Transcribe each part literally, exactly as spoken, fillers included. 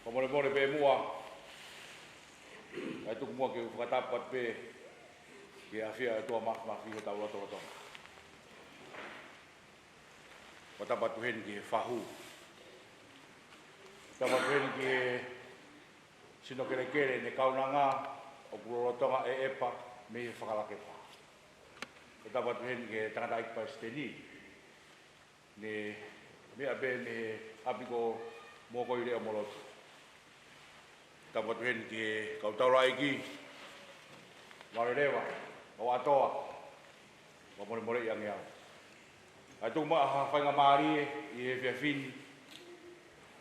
Fakamolemole pē muʻa, kae tuku muʻa ke u fakatapu atu pē ki he ʻafio ʻa e ʻOtua Māfimafi ʻi hotau lotolotonga. Fakatapu atu heni ki he fahu. Fakatapu atu heni ki he sino kelekele ʻene kaunanga ʻoku lolotonga ʻeʻepa mei he fakalakepa. Fakatapu atu heni ki he tangataʻeiki palesiteni, ne meʻa pē mei he ʻapi ko Mokoileʻo Molotu. Tapu atu heni ki he kau taulaʻeiki, Maleleva, Kauʻatoa, fakamolemoleʻi ange au. Kae tuku muʻa ha faingamālie ʻi he efiafi ni,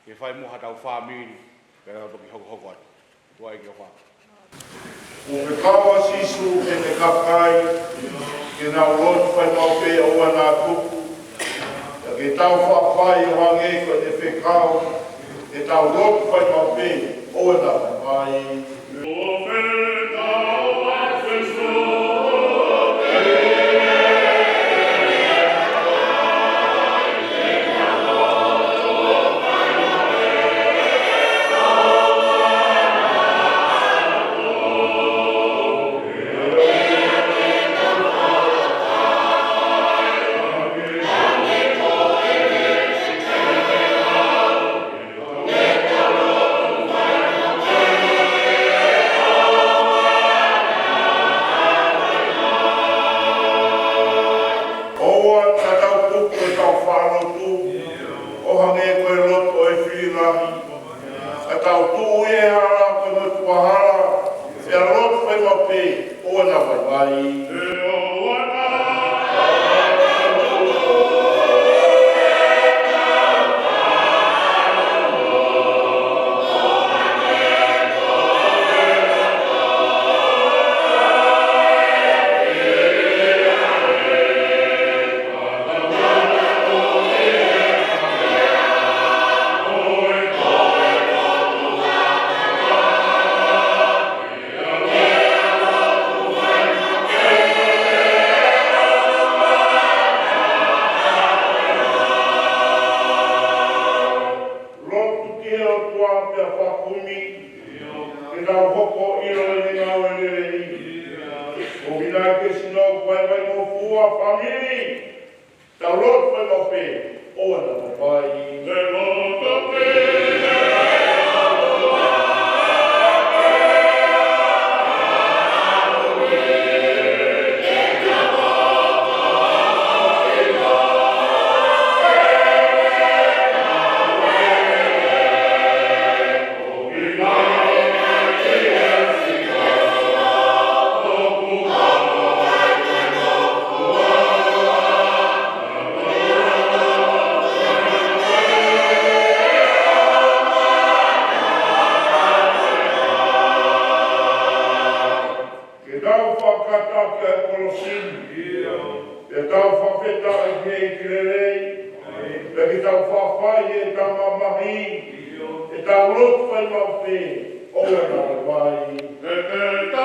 ke fai muʻa haʻatau fāmili, pea tau toki hokohoko atu. Tuʻa ʻEiki ʻofa. Kuo fekau ʻa Sīsū ki heʻene kakai, ke nau lotu fai maʻu pē ʻoua naʻa tuku. Pea ke tau faʻa fai ʻo hangē ko ʻene fekau, ke tau lotu fai maʻu pē ʻoua naʻa vaivai. ʻOua naʻa tau tuku ʻetau faʻa lotu ʻo hangē ko e lotu ʻo e fili lahi. Ka tau tuʻu ʻi he hala ko e motuʻa hala, pea lotu fai maʻu pē ʻoua naʻa vaivai. Lotu ki he ʻOtua pea fakakumi, ke tau hoko ʻo ʻilo ʻene ngāue lelei. ʻOku ʻi ai ke sino kuo vaivai mo fua fāmili, tau lotu fai maʻu pē ʻoua naʻa vaivai. Ke tau fakakata ki he kolosi ni, ke tau fakafetaʻi ki he ʻEiki lelei, pea ke tau fakafai ʻetau mamahi, ke tau lotu fai maʻu pē ʻoua naʻa vaivai.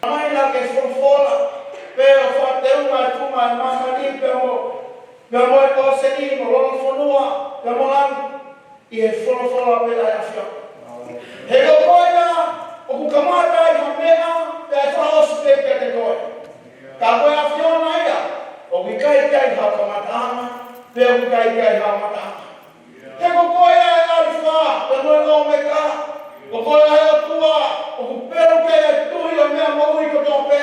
Mai la ke folofola, pea ʻo fakateunga e funga e māmani pea mo, pea mo e kōseni mo lolofonua, pea mo langi, ʻi he folofola pē ʻa e ʻAfiona. He ko koe ia ʻoku kamata ai ha meʻa, pea ʻe fakaʻosi pē kiate koe. Ka ko e ʻAfiona ia, ʻoku ʻikai ke ʻi ai ha kamataʻanga, pea ʻoku ʻikai ke ʻi ai ha mataʻanga. He ko koe ʻa e ʻAlifa, pea mo e ʻOmeka, ko koe ʻa e ʻOtua, ʻoku pelu ki ai e tuhi ʻo e meʻa moʻui kotoa pē.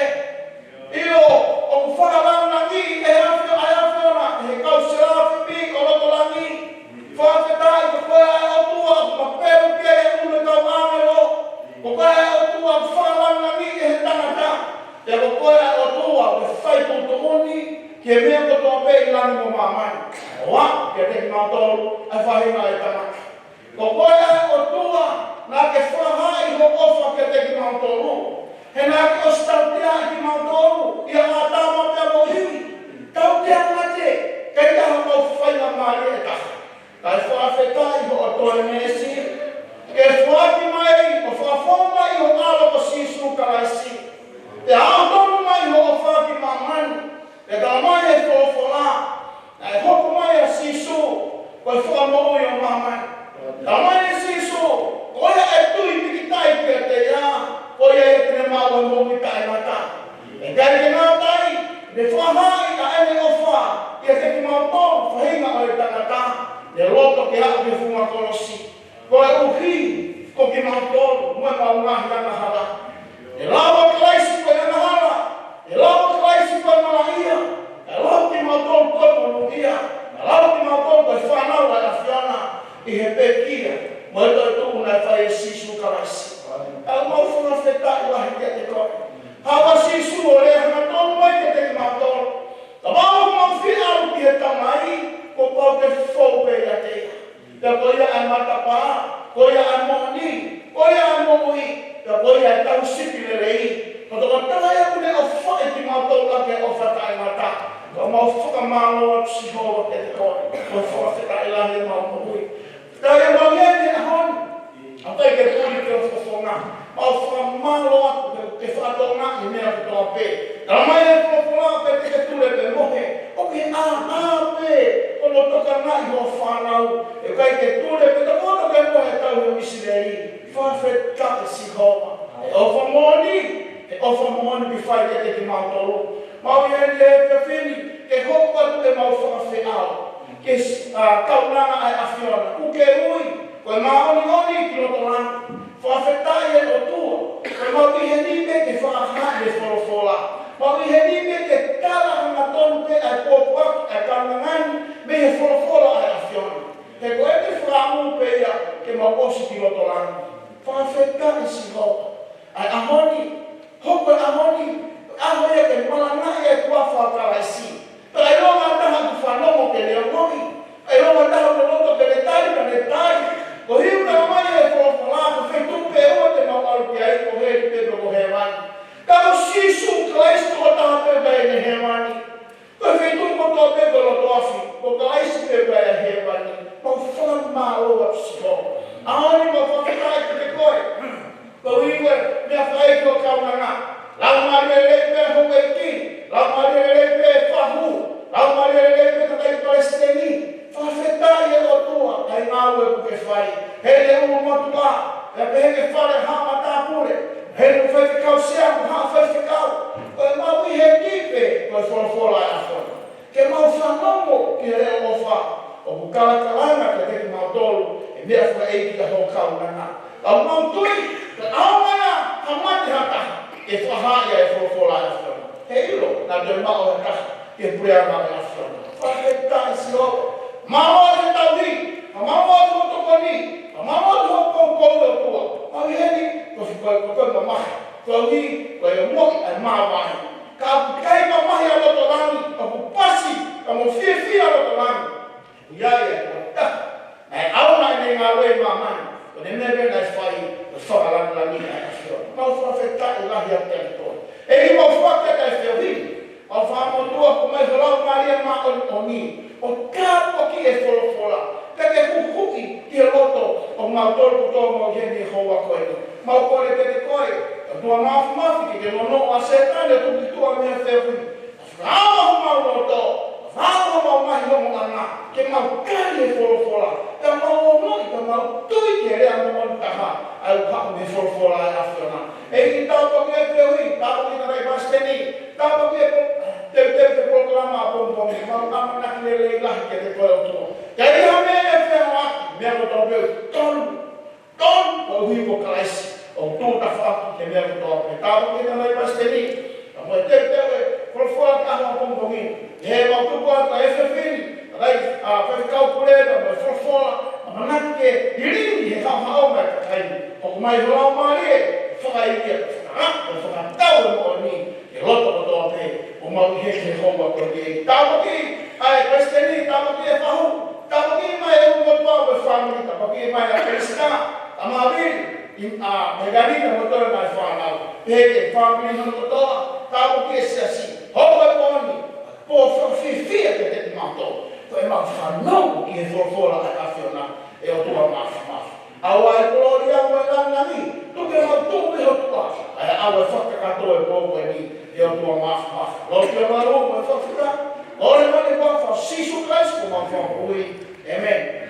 ʻIo, ʻoku fakalāngilangiʻi ʻe he ʻAfio-, ʻa e ʻAfiona ʻe he kau selafi ʻo loto langi. Fakafetaʻi ko koe ʻa e ʻOtua, ʻoku pelu ki ai e ʻulu ʻo e kau ʻāngelo. Ko koe ʻa e ʻOtua, ʻoku fakalāngilangiʻi ki he meʻa kotoa pē ʻi langi mo māmani. ʻOku ʻoatu kiate kimautolu ʻa e faʻahinga ʻo e tangata. Ko koe ʻa e ʻOtua, naʻa ke fakahaaʻi hoʻo ʻofa kiate kimautolu. He naʻa ke ʻosi tauteaʻi kimautolu ʻia ʻĀtama pea mo ʻIvi. Tautea mate, ka ʻi ai haʻamau faingamālie ʻe taha. Kae fakafetaʻi hoʻo toe meesi. Ke foaki mai, ʻo fakafou mai ho ʻAlo ko Sīsū Kalaisi. Pea aʻu tonu mai hoʻo ʻofa ki māmani. Pea talamai ʻe he folofola, naʻe hoko mai ʻa Sīsū, ko e fakamoʻui ʻo māmani. Talamai ʻe Sīsū, ko ia ʻe tui pīkitai kiate ia, ko ia ia te ne maʻu ʻa e moʻui taʻengata. ʻIkai ke ngata ai, ne fakahaaʻi ʻa ʻene ʻofa kiate kimautolu faʻahinga ʻo e tangata, ne loto ke aʻu ki he funga kolosi. Koeʻuhi ko kimautolu mo ʻemau ngaahi angahala. ʻE lava ʻa Kalaisi ko e angahala, ʻe lava ʻa Kalaisi ko e malaʻia, ʻe lava kimautolu ko e monūʻia, ʻe lava kimautolu ko e fānau ʻa e ʻAfiona, ʻi he pekia mo e toetuʻu naʻe fai ʻe Sīsū Kalaisi. ʻOku mau fakafetaʻi lahi kiate koe. Haʻu ʻa Sīsū ʻo lea hangatonu mai kiate kimautolu. Kapau ʻoku mau fie ʻalu ki he Tamai, kuo pau ke fou pē ʻiate ia. Pea ko ia ʻa e matapā, ko ia ʻa e moʻoni, ko ia ʻa e moʻui, pea ko ia ʻa e tauhi sipi lelei. Ko e tokotaha ia ʻoku ne ʻofaʻi kimautolu ʻaki e ʻofa taʻengata. Ka mau fakamālō atu Sihova kiate koe, ko e fakafetaʻi lahi ʻemau moʻui. Ka ʻi heʻemau ʻi heni he ʻaho ni, ʻoku ʻikai ke tuli ki hoʻo fofonga. Mau fakamālō atu ke, ke fakatokangaʻi e meʻa kotoa pē. Talamai ʻe he folofola ʻoku ʻikai te ke tule pē mohe. ʻOku ʻi ai pē hono tokangaʻi hoʻo fānau. ʻOku ʻikai ke tule pē, takoto ke mohe e tauhi ʻo ʻIsileli. Fakafetaʻi Sihova. ʻE ʻofa moʻoni, ʻe ʻofa moʻoni ke fai kiate kimautolu. Mau ʻi heni he efiafi ni, ke hoko atu ʻemau fakafeʻao ki he, ʻa, kaunanga ʻa e ʻAfiona. ʻOku ke ui, ko e māʻoniʻoni ki loto langi. Fakafetaʻi ʻe ʻOtua, ko ʻemau ʻi heni pē ke fakahaaʻi e folofola. Mau ʻi heni pē ke tala hangatonu pē ʻa e pōpoaki ʻa e kaunanga ni mei he folofola ʻa e ʻAfiona. He ko ʻene fakaʻamu pē ia ke mau ʻosi ki loto langi. Fakafetaʻi Sihova. ʻA e ʻaho ni, hoko e ʻaho ni, ʻaho ia ke malangaʻi e huafa ʻo Kalaisi. Pea ʻilonga ha taha ʻoku fanongo ke ne ongoʻi. ʻIlonga ha taha ʻoku loto ke ne tali, ka ne tali. Koeʻuhi ʻoku talamai ʻe he folofola, ko e feituʻu pē ʻe ua te mau ʻalu ki ai, ko heli pē pe ko hēvani. Ka ko Sīsū Kalaisi tokotaha pē ʻoku ʻi ai ʻene hēvani. Ko e feituʻu kotoa pē ko e loto afi, ko Kalaisi pē ʻoku ʻi ai e hēvani. Mau fakamālō atu Sihova. ʻAho ni mau fakafetaʻi kiate koe. Koeʻuhi ko e meʻa fai ki ho kaunanga. Laumālie lelei pē houʻeiki. Laumālie lelei pē fahu. Laumālie lelei pē kakai palesiteni. Fakafetaʻi ʻe ʻOtua, ʻa e ngāue ʻoku ke fai. Heli e ʻulumotuʻa, pea pehē ki he fale haʻa matāpule. Heli e faifekau sea mo e haʻa faifekau. Ko ʻemau ʻi heni pē, ko e folofola ʻa e ʻAfiona. Ke mau fanongo ki he leʻo ʻofa ʻoku kalakalanga kiate kimautolu, ʻe meʻa fakaʻeiki ʻa ho kaunanga. Ka ʻoku mau tui, ka ʻaonga ia ha mate ha taha, ke fakahā ia e folofola ʻa e ʻAfiona. He ʻilo, naʻa toe maʻu ha taha ki he puleʻanga ʻo e ʻAfiona. Fakafetaʻi Sihova. Mālō ʻetau tauhi, mālō ʻetau tokoni, mālō ʻetau poupou ʻOtua. Mau ʻi heni, ko e, ko e, ko e mamahi, koeʻuhi, ko e ongoʻi ʻa e māvae. Ka ʻoku ʻikai mamahi ʻa loto langi, ka ʻoku pasi, ka mo fiefia ʻa loto langi. ʻOku ʻi ai e tokotaha naʻe ʻaonga ʻene ngāue ʻi māmani, ko ʻene meʻa pē naʻe fai, ko e fakalāngilangiʻi ʻa e ʻAfiona. Mau fakafetaʻi lahi atu kiate koe. ʻEiki, mau fakafetaʻi he efiafi ni. Mau fakamotuʻa ko mai ho Laumālie Māʻoniʻoni ʻo tāpuakiʻi e folofola, pea ke huhuʻi ki he loto ʻo kimautolu kotoa ʻoku mau ʻi heni he houa ko eni. Mau kole kiate koe, ʻOtua Māfimafi, ke ke nonoʻo ʻa Sētane ʻo tuku ki tuʻa mei he efiafi ni. Fakaava homau loto, fakaava homau ngaahi ongoʻanga, ke mau tali e folofola, pea mau ongoʻi, pea mau tui ki he lea moʻoni taha ʻa ia ʻoku haʻu mei he folofola ʻa e ʻAfiona. ʻEiki, tāpuakiʻi e efiafi ni, tāpuakiʻi e kakai palesiteni, tāpuakiʻi e polokalama, teuteu e polokalama ʻapongipongi, mau ʻamanaki lelei lahi kiate koe ʻOtua. Ka ʻi ai ha meʻa ʻe feʻauaki, meʻa kotoa pē ʻoku tonu, tonu koeʻuhi ko Kalaisi, ʻoku tuʻu tafaʻaki ki he meʻa kotoa pē. Tāpuakiʻi e kakai palesiteni, pea mo e teuteu e folofola ki he ʻaho ʻapongipongi. He mau tuku atu ʻa e efiafi ni, kakai, ʻa, faifekau pule, pea mo e folofola, ʻamanaki ke lilingi he haʻohaʻonga e kakai ni. Hoko mai ho Laumālie, fakaivia, fakalaku, fakatau e moʻoni ki he loto kotoa pē ʻoku mau ʻi He ke hoko ko eni. Tāpuaki ʻa e palesiteni, tāpuaki e fahu, tāpuaki mai e ʻū kotoa ʻo e fāmili, tāpuaki mai ʻa Pelisita, ʻa Mavili, ʻi ʻa Meganita mo e toenga e fānau. He ke fāmili hono kotoa, tāpuaki e siasi. Hoko e pō ni, pō fakafiefia kiate kimautolu. Ko e mau fanongo ki he folofola ʻa e ʻAfiona, ʻe ʻOtua Māfimafi. ʻAua e kolōlia mo e langilangi, tuku ke mau tuʻu mei ho tuʻa, ʻa e ʻau e fakakakato e pō ko eni, ʻe ʻOtua Māfimafi. Lotu e malu mo e fakafetaʻi, ʻo e mani ʻo Sīsū Kalaisi ko homau Fakamoʻui. ʻĒmeni.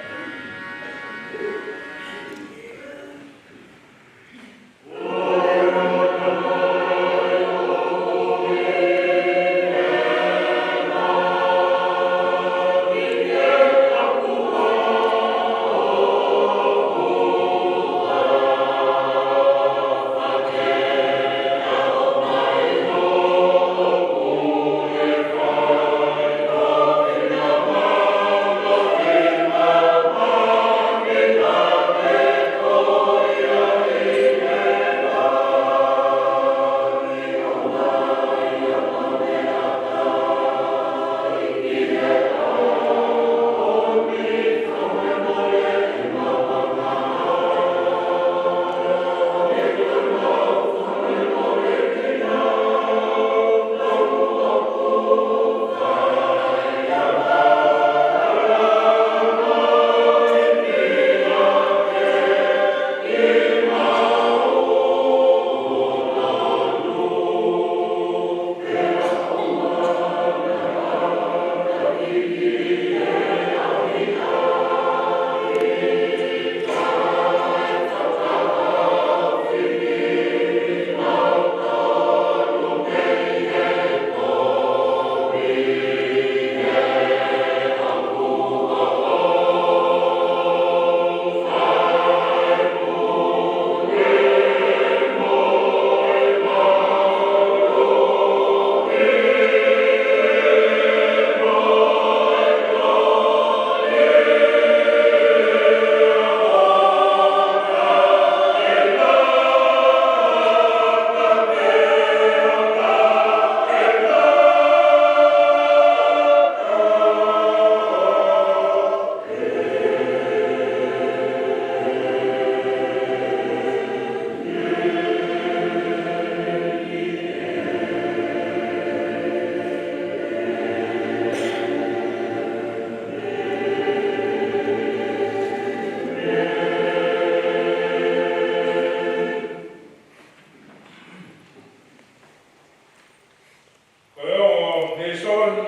Ko e ongo lēsoni,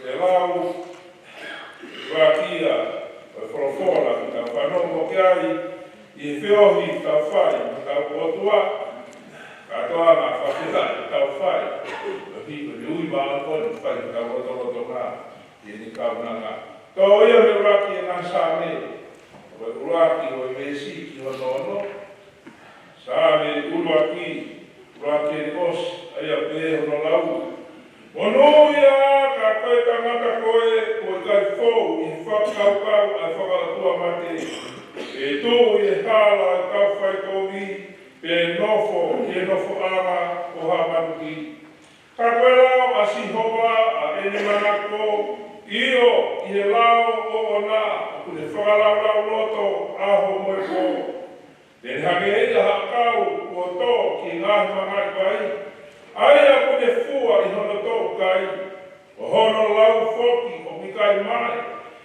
e lau, ʻuluaki ia ʻo e folofola ke tau fanongo ki ai, ʻi he feohi ke tau fai mo hotau ʻOtua, kātoanga fakafetaʻi ke tau fai, ʻo hiki ʻo e ui māʻoniʻoni ke fai ʻi hotau lotolotonga, ʻi heʻene kaunanga. Toʻo ia mei he ʻuluaki e ngaahi Saame, ko e ʻuluaki ʻo e veesi ki hono ono, Saame ʻuluaki, ʻuluaki ʻe ʻosi, ʻa ia pē hono lau. Monūʻia ā ka ko e tangata ko ē, kuo ʻikai fou ʻi he fakakaukau ʻa e fakaʻotuamate, pe tuʻu ʻi he hala ʻo e kau faikovi, pe nofo ʻi he nofoʻanga ʻo ha manuki. Ka ko e lao ʻa Sihova ʻa ʻene manako, ʻio, ʻi he lao ʻoʻona ʻoku ne fakalaulauloto ʻaho mo e pō. Te ne hangē ia ha ʻakau kuo tō ki he ngaahi mangaʻi vai, ʻa ia ʻoku ne fua ʻi hono toʻu kai, ʻo hono lau foki ʻoku ʻikai mae,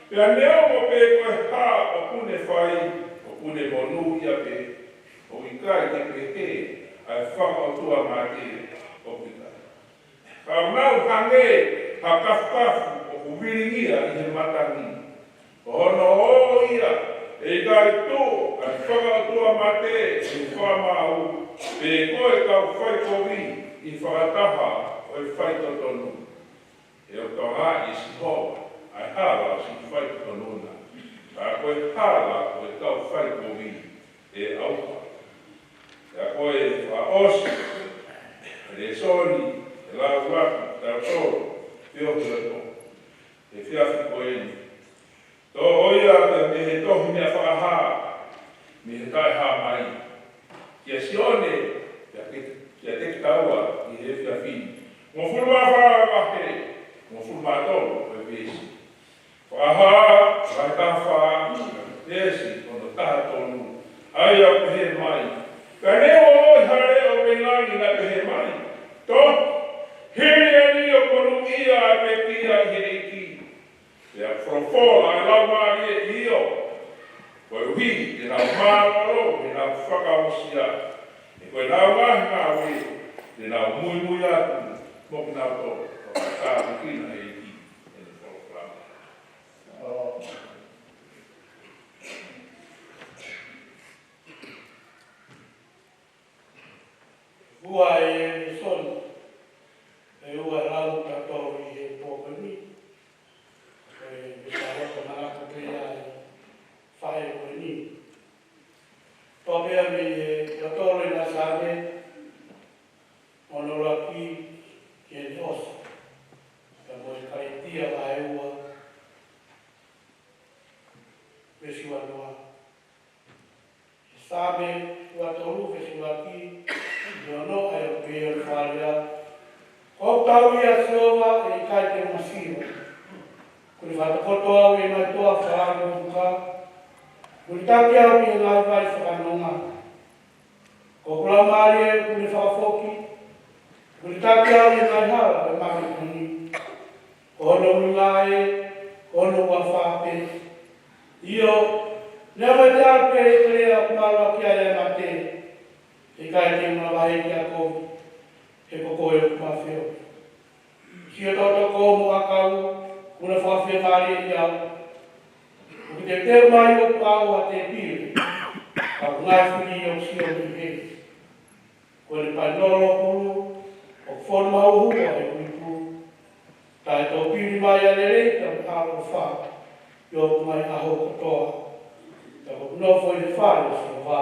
pea neongo pe ko e hā ʻoku ne fai, ʻoku ne monūʻia pē, ʻoku ʻikai ke pehē ʻa e fakaʻotuamate ʻoku ʻikai. Ka ʻoku nau hangē ha kafukafu ʻoku vilingia ʻi he matangi. Ko hono ō ia, ʻe ʻikai tuʻu ʻa e fakaʻotuamate ʻi he fakamaau, pe ko e kau faikovi ʻi he fakataha ʻo e faitotonu. ʻE ʻotoʻa ʻe Sihova ʻa e hala ʻo siʻi faitotonu na, ka ko e hala ʻo e kau faikovi ʻe ʻauha. Pea ko e fakaʻosi e lēsoni, e lau atu kiate kitautolu, feohi atu he efiafi ko eni. Toʻo ia pea mei he tohi Meʻa Fakahā, mei he Taʻehāmai, kia Sione, kiate, kiate kitaua ʻi he efiafi ni. Hongofulu mā fā vahe, Ko e lau ngaahi ngāue, te nau muimui atu, mo kinautolu, ʻoku tāpuekina ʻe he ʻEiki, ʻene polokalama. Ua e lēsoni, ʻe ua lau kitautolu ʻi he pō ko eni, ʻe ʻi he tau ʻoku manako pē ai, faʻē ko eni. Toʻo pē mei he totolo ʻi he Saame, ʻo ne ʻuluaki ki he ʻosi. Pea mo e Kalētia vahe ua, veesi ua noa. Saame ua tolu veesi ʻuluaki ki he ono, ʻa ia ʻoku pehē ʻo fakalea: Ko hoku tauhi ʻa Sihova, ʻe ʻikai te u masiva. Kuo ne fakatokoto au ʻi he ngaahi toafa ʻo e motuka. Kuo ne taki au ʻi he ngaahi vai fakanonga. Ko hoku laumālie kuo ne fakafoki. Kuo ne taki au ʻi he ngaahi hala ʻo e māʻoniʻoni. Ko hono ʻuhinga ē, ko hono huafa pē. ʻIo, neongo te u ʻalu ki he lea ʻoku malu ʻaki ai ʻa e mate, ʻe ʻikai te u mavahe ki ha kovi, he ko koe ʻoku mo au. Sio tokotoko mo ʻakau, kuo na fakafiemālieʻi au. ʻOku teuteu mai ʻoku ʻauha tēpile, ka ʻoku ngaahi fili ʻoku sio mei heni. Ko ʻene painolo hulu, ʻoku fonu mahuhua ʻeku ipu. Taʻetoupili mai ʻa e lelei pea mo e ʻaloʻofa ʻi hoku ngaahi ʻaho kotoa. Pea ko ʻeku nofo ʻi he fale ʻo Sihova,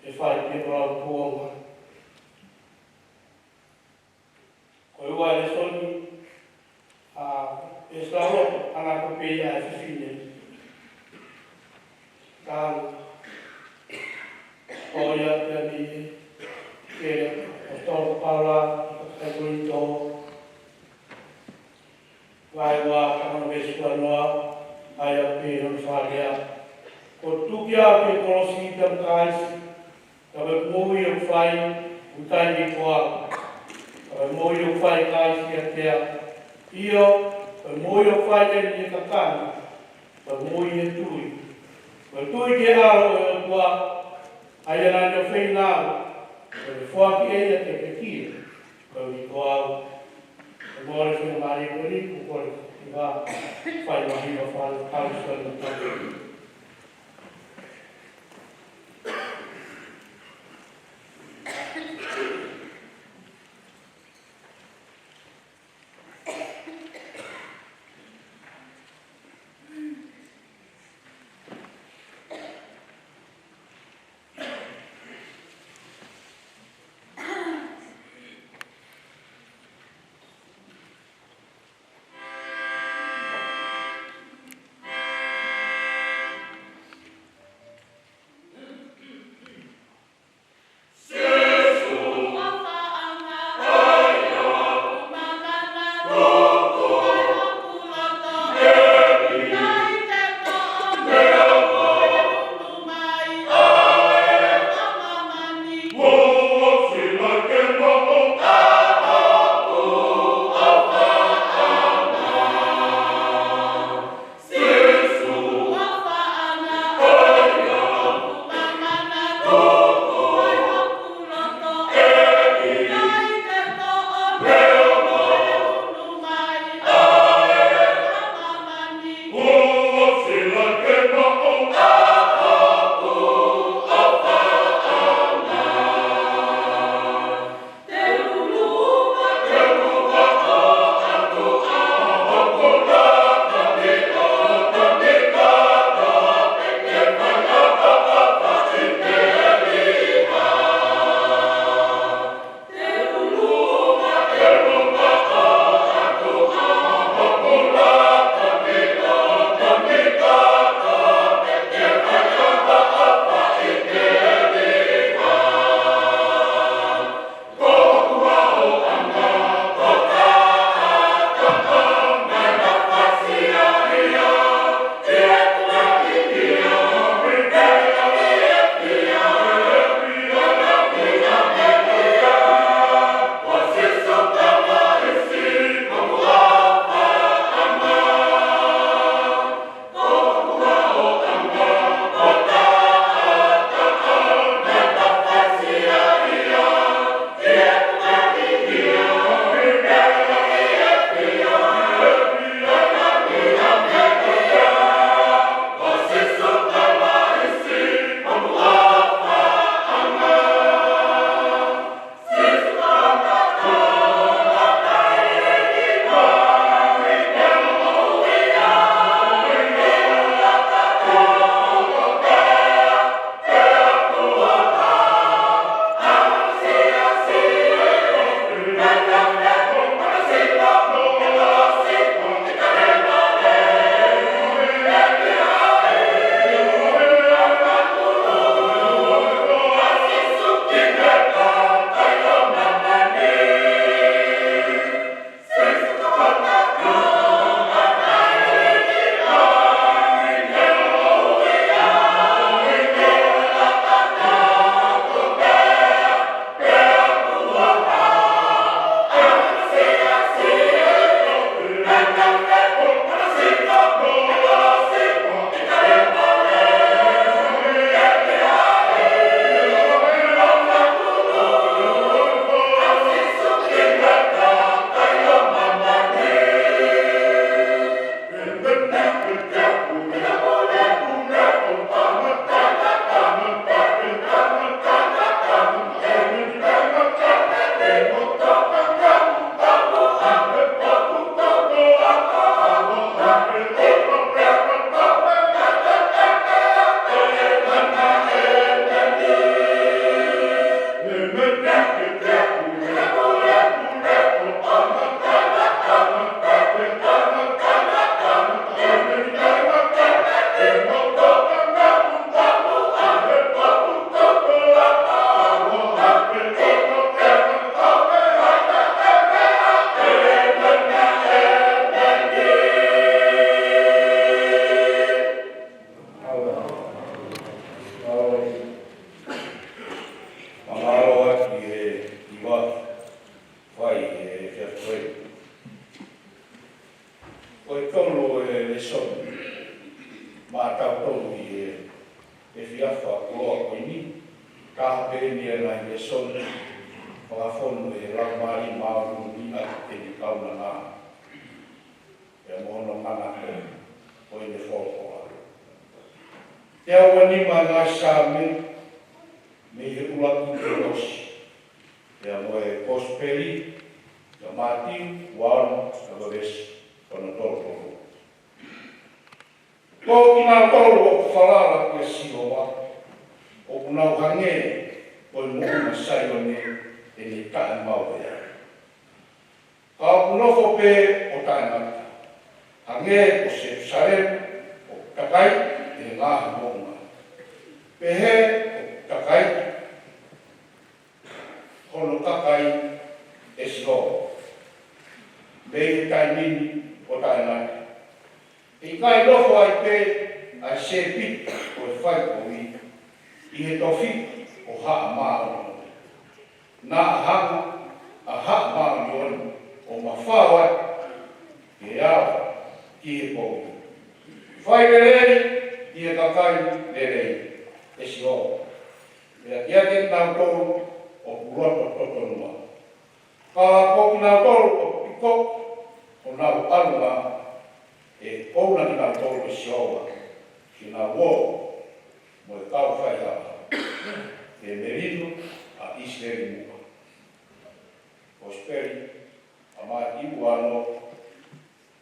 ʻe fai pē ʻo lau kuonga. Ko e ua e lēsoni, ʻa, ʻe sāloto, ʻa ʻena ko pē ia e fefine. Tau, ko ia pē ni, ke, ʻo tau pala, ʻi he kakai Kolinitō. Vahe ua, ka ko hono veesi ua noa, ʻa ia ʻoku pehē hono fakalea: Kuo tuki au ki he kolosi pea mo Kalaisi, ka ko ʻeku moʻui ʻoku fai, ʻoku ʻikai ko au, ka ko e moʻui ʻoku fai ʻe Kalaisi ʻiate au. ʻIo, ko e moʻui ʻoku fai ʻeni ʻi he kakano, ko e moʻui ʻi he tui. Ko e tui ki he ʻAlo ʻo e ʻOtua, ʻa ia naʻa ne ʻofeina au, ko ʻene foaki ʻe ia ke pekia, koeʻuhi ko au. ʻE mole fiemālie ko eni, ʻoku kole ke u fai mai ha fai, fai soni mai. lēsoni maʻatautolu ʻi he efiafi kuo ʻosi ko eni, ka pehē ni ʻa e ngaahi lēsoni fakafonu ʻe he Laumālie Māʻoniʻoni ʻaki ʻene kaunanga, pea mo hono manako ʻo ʻene folofola. Teau uanima ngaahi Saame, mei he ʻuluaki ki he ʻosi, pea mo e Kosipeli ʻa Mātiu, ua ono, ʻa e veesi hono tolu tolu. Ko kinautolu ʻoku falala kia Sihova, ʻoku nau hangē ko e moʻunga Saione ʻe ne taʻemaʻu ʻe ia. Ka ʻoku nofo pē ʻo taʻengata, hangē ko Selusalema ʻoku takai ʻe he ngaahi moʻunga. Pehē ʻoku takai hono kakai ʻe Sihova mei he taimi ni ʻo taʻengata. ʻE ʻikai nofo ai pē ʻa e sēpiti ʻo e fai kovi ʻi he tofiʻa ʻo Haʻa Māʻoniʻoni. Naʻa hanga ʻa Haʻa Māʻoniʻoni ʻo mafao ai ke ava ki he kovi. Fai lelei ki he kakai lelei, ʻe Sihova, pea kiate kinautolu ʻoku loto totonua. Ka ko kinautolu ʻoku piko honau ʻalunga, ʻe ʻouna kinautolu ʻe Sihova ki heʻene ō mo e kau faihala, ke melino ʻa ʻIsileli muʻa. Kosipeli ʻa Mātiu, ua ono,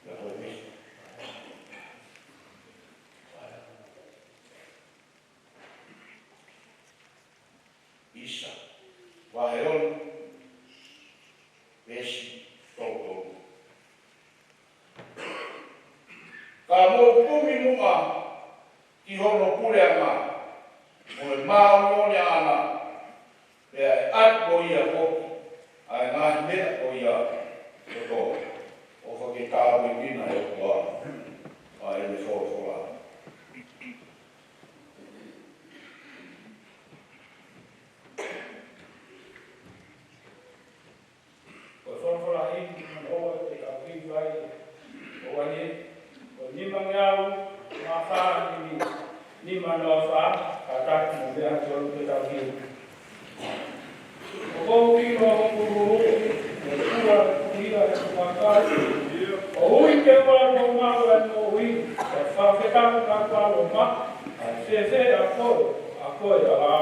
ʻa e veesi. ʻIsa, vahe ono, veesi tolu tolu. Ka mou kumi muʻa ki hono puleʻanga mo e māʻoniʻoni ʻaʻana, pea ʻe ʻatu ʻe ia foki ʻa e ngaahi meʻa ko ia kotoa. ʻOfa ke tāpuekina ʻe he ʻOtua ʻa ʻene folofola. Ko e folofola ʻi he ʻaho ni ʻoku tau hivaʻi ʻo ʻaho ni, ko e nimangeau mā fā nima, nima noa fā, kātaki mo e meʻa tolu ke tau hiva. ʻOku ou ʻilo hoku huhuʻi, mo e kula kulia e kuakau, ʻo ui ke ua mo mau e moʻui, ʻo fakafetaʻi ka kualo ma, ʻa e fēfē ʻa koe, ʻa koe ʻa la.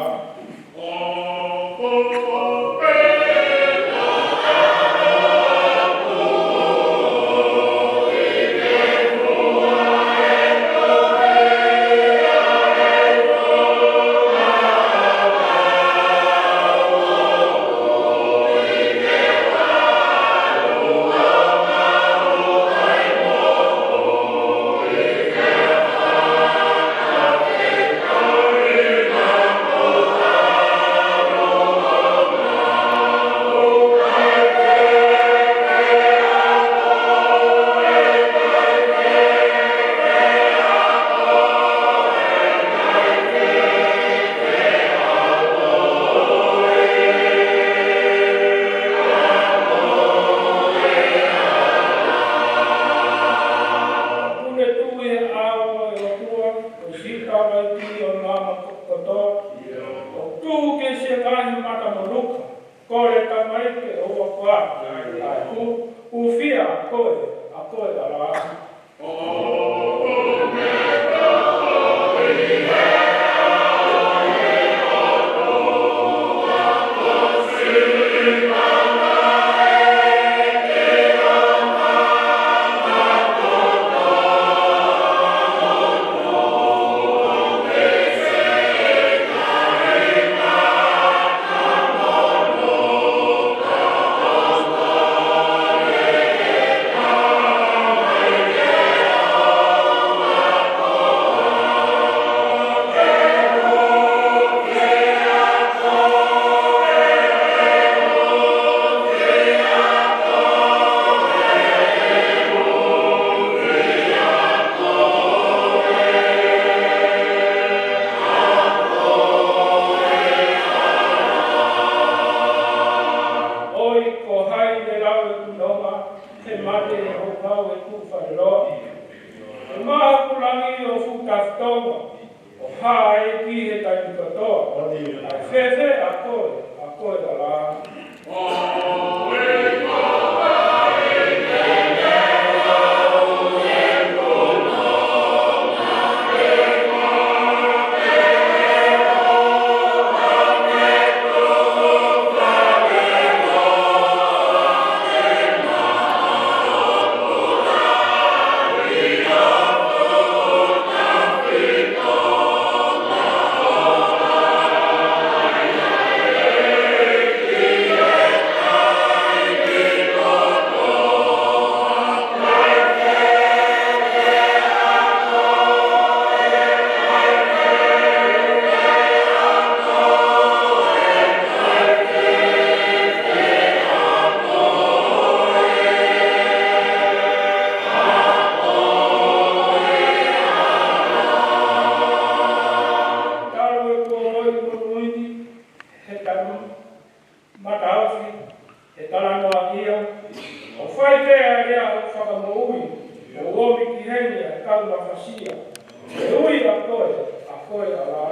Pule tuʻu ʻi he ʻao ʻo e ʻOtua, ʻo sika mai ki ʻo māmā kotoa. ʻO tuʻu ki he siʻi ngaahi mata moluka, kole tamaiki ʻo ua kua, ʻa e hū, hūfia ʻa koe, ʻa koe ʻa la. taofi, ʻe talanoaʻia, ʻo fai pē ʻa e lea ʻo e fakamoʻui, ʻo ʻomi ki heni ʻa e kau mafasia, ʻe ui ʻa koe, ʻa koe ʻAlamā.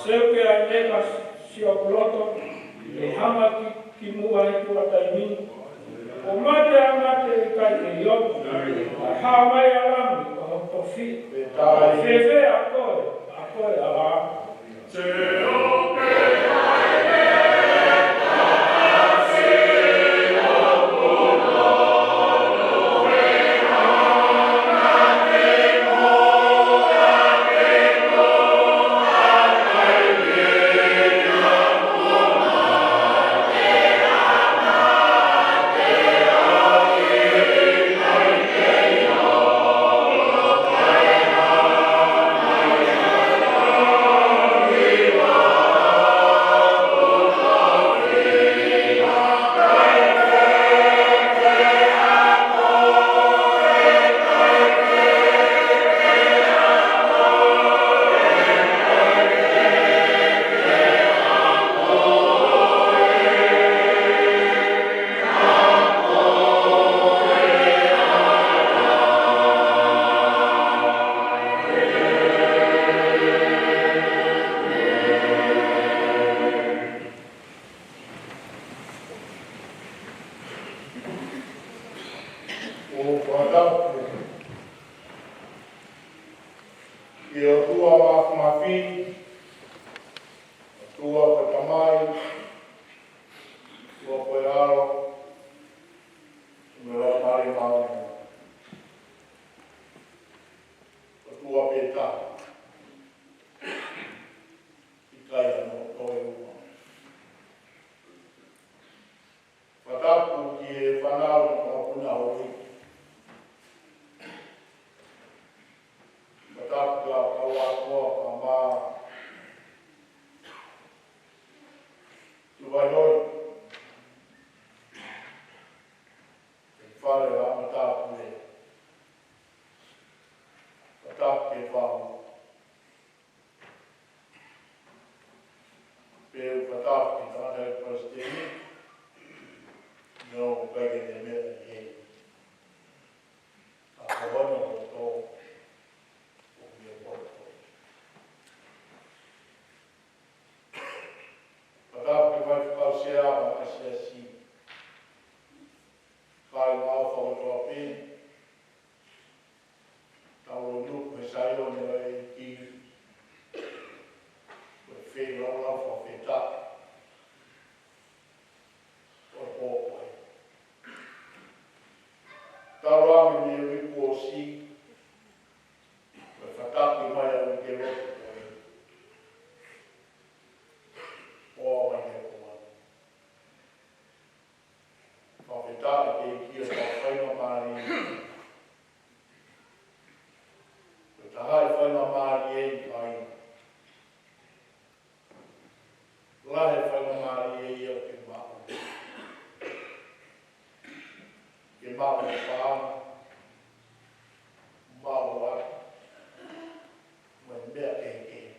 Seuke ʻa e teka siʻoku loto, ʻe hanga ki, ki muʻa he tuʻa taimi ni. ʻO mate ʻa mate ʻe ʻikai ke ʻi ai. ʻA e hā mai ʻa Lami ʻo hoku tofiʻa. Fēfē ʻa koe, ʻa koe ʻAlamā. ʻOku ou fakatapu ki he ʻOtua Māfimafi, ʻOtua ko e Tamai, ʻOtua ko e ʻAlo, mo e Laumālie Māʻoniʻoni. ʻOtua pē taha, ʻikai hano toe ua. Fakatapu ki he fānau mo e mokopuna ʻo e ʻEiki. Fakatapu ki he kau ako ʻa e kau mā. Tuʻi Vaihoi. Fale ʻa Matāpule. Fakatapu ki he fānau. Pea u fakatapu ki he tangataʻeiki palesiteni, ʻoku ʻikai ke ne meʻa ʻi heni. Ka ko hono loto, ʻoku ne poto. Fakatapu ki he faifekau sea ʻo e siasi. Kāinga ʻofa kotoa pē, tau ō ʻo nuku he Saione ʻo e ʻEiki, ko e feilaulau fakafetaʻi ʻo e pō ko ē. Tau ʻomi mei he uike kuo ʻosi, ko e fakatapu mai ʻa e uike lotu ko ē. ʻOua mai he kuo manu. Fakafetaʻi ki he ʻEiki ʻo e faingamālie. Ko e taha e faingamālie ʻi ai. Lahi e faingamālie ia ke maʻu. Ke maʻu e paʻanga, maʻu ʻa e, mo e meʻa kehekehe.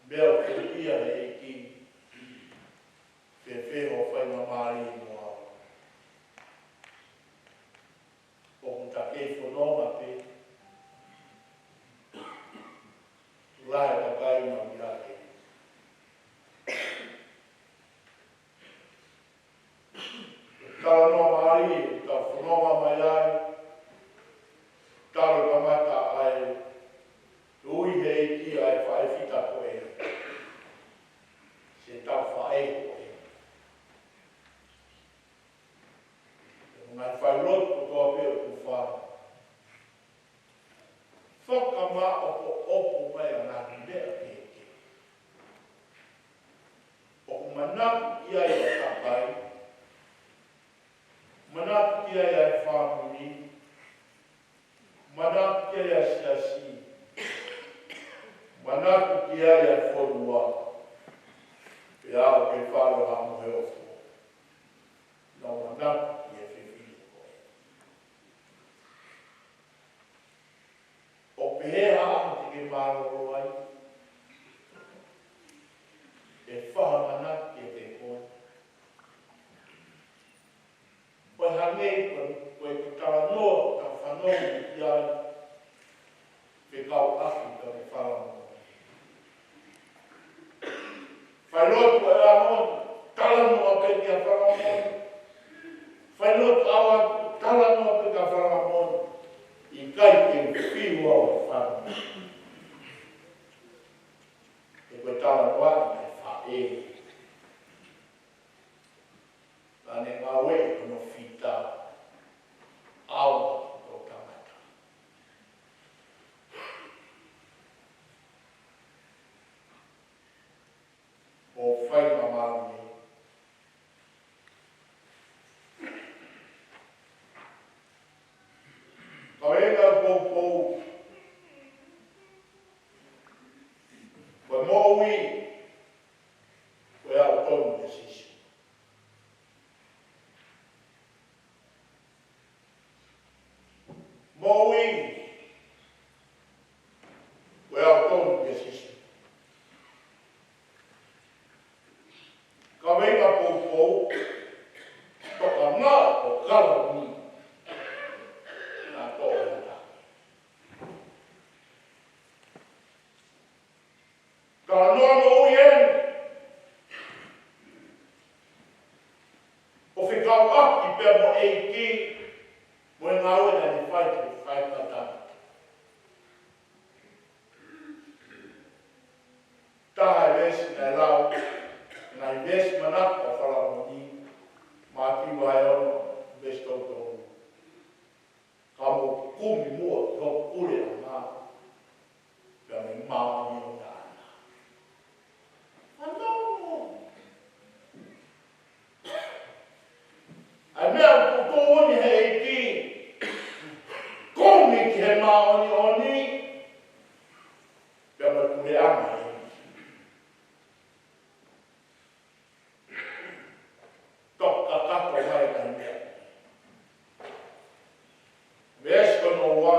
Meʻa ʻoku ʻi ai e ʻEiki, fēfē hoʻo faingamālie mo au. ʻOku ta kei fononga pē, lahi e kakai naʻa nau ʻi ai. Talanoa mālie, Fononga mai ai, tala kamata ai, ui he ʻEiki ʻa e faʻē fita ko ē. Siʻetau faʻē ko ē. Ko e ngaahi failotu kotoa pē ʻoku fai, fakamāʻopoʻopo mai ʻa e ngaahi meʻa kehekehe ʻoku manatu ki ai ʻa e kakai, manatu ki ai ʻa e fāmili, manatu ki ai ʻa e siasi, manatu ki ai ʻa e fonua, pea ʻoku ke falo ha mohe ofo. Nau manatu ki he fefine ko ē. ʻO pehē ha ʻaho te ke mālōlō ai, ʻe fahamanatu kiate koe. Ko e hangē ko e, ko e talanoa, ta fanongo ki ai, fekauʻaki pea mo e falamoʻoni. Failotu ʻa e ʻaho ni, talanoa pē ki he falamoʻoni. Failotu ʻaho atu, talanoa pē ki he falamoʻoni. ʻIkai ke fiu au ʻe he falamoʻoni. He ko e talanoa ʻa e faʻē. Ka ne ngāue ʻi hono fita, ʻaonga ki he toʻutangata. ʻO fai māmālie. Kaveinga poupou. Ko e moʻui, ko e aʻu tonu kia Sīsū. Moʻui, ko e aʻu tonu kia Sīsū. Kaveinga poupou, tokanga ʻo kalauni. Naʻa toʻo ʻe he ʻOtua. Talanoa moʻui eni. ʻO fekauʻaki pea mo e ʻEiki, mo e ngāue naʻa ne fai ki he faingataʻa. Taha e veesi naʻe lau, ngaahi veesi manako ʻa e falamoʻoni, Mātiu vahe ono, veesi tolu tolu. Ka mou kumi muʻa ki hoku puleʻanga, pea mo e māʻoniʻoni ʻaʻana. Fanongo. ʻA e meʻa ʻoku tuʻutuʻuni he ʻEiki, kumi ki he māʻoniʻoni, pea mo e puleʻanga ʻo e ʻEiki. Toki kakato mai ʻa e meʻa. Veesi ko hono ua,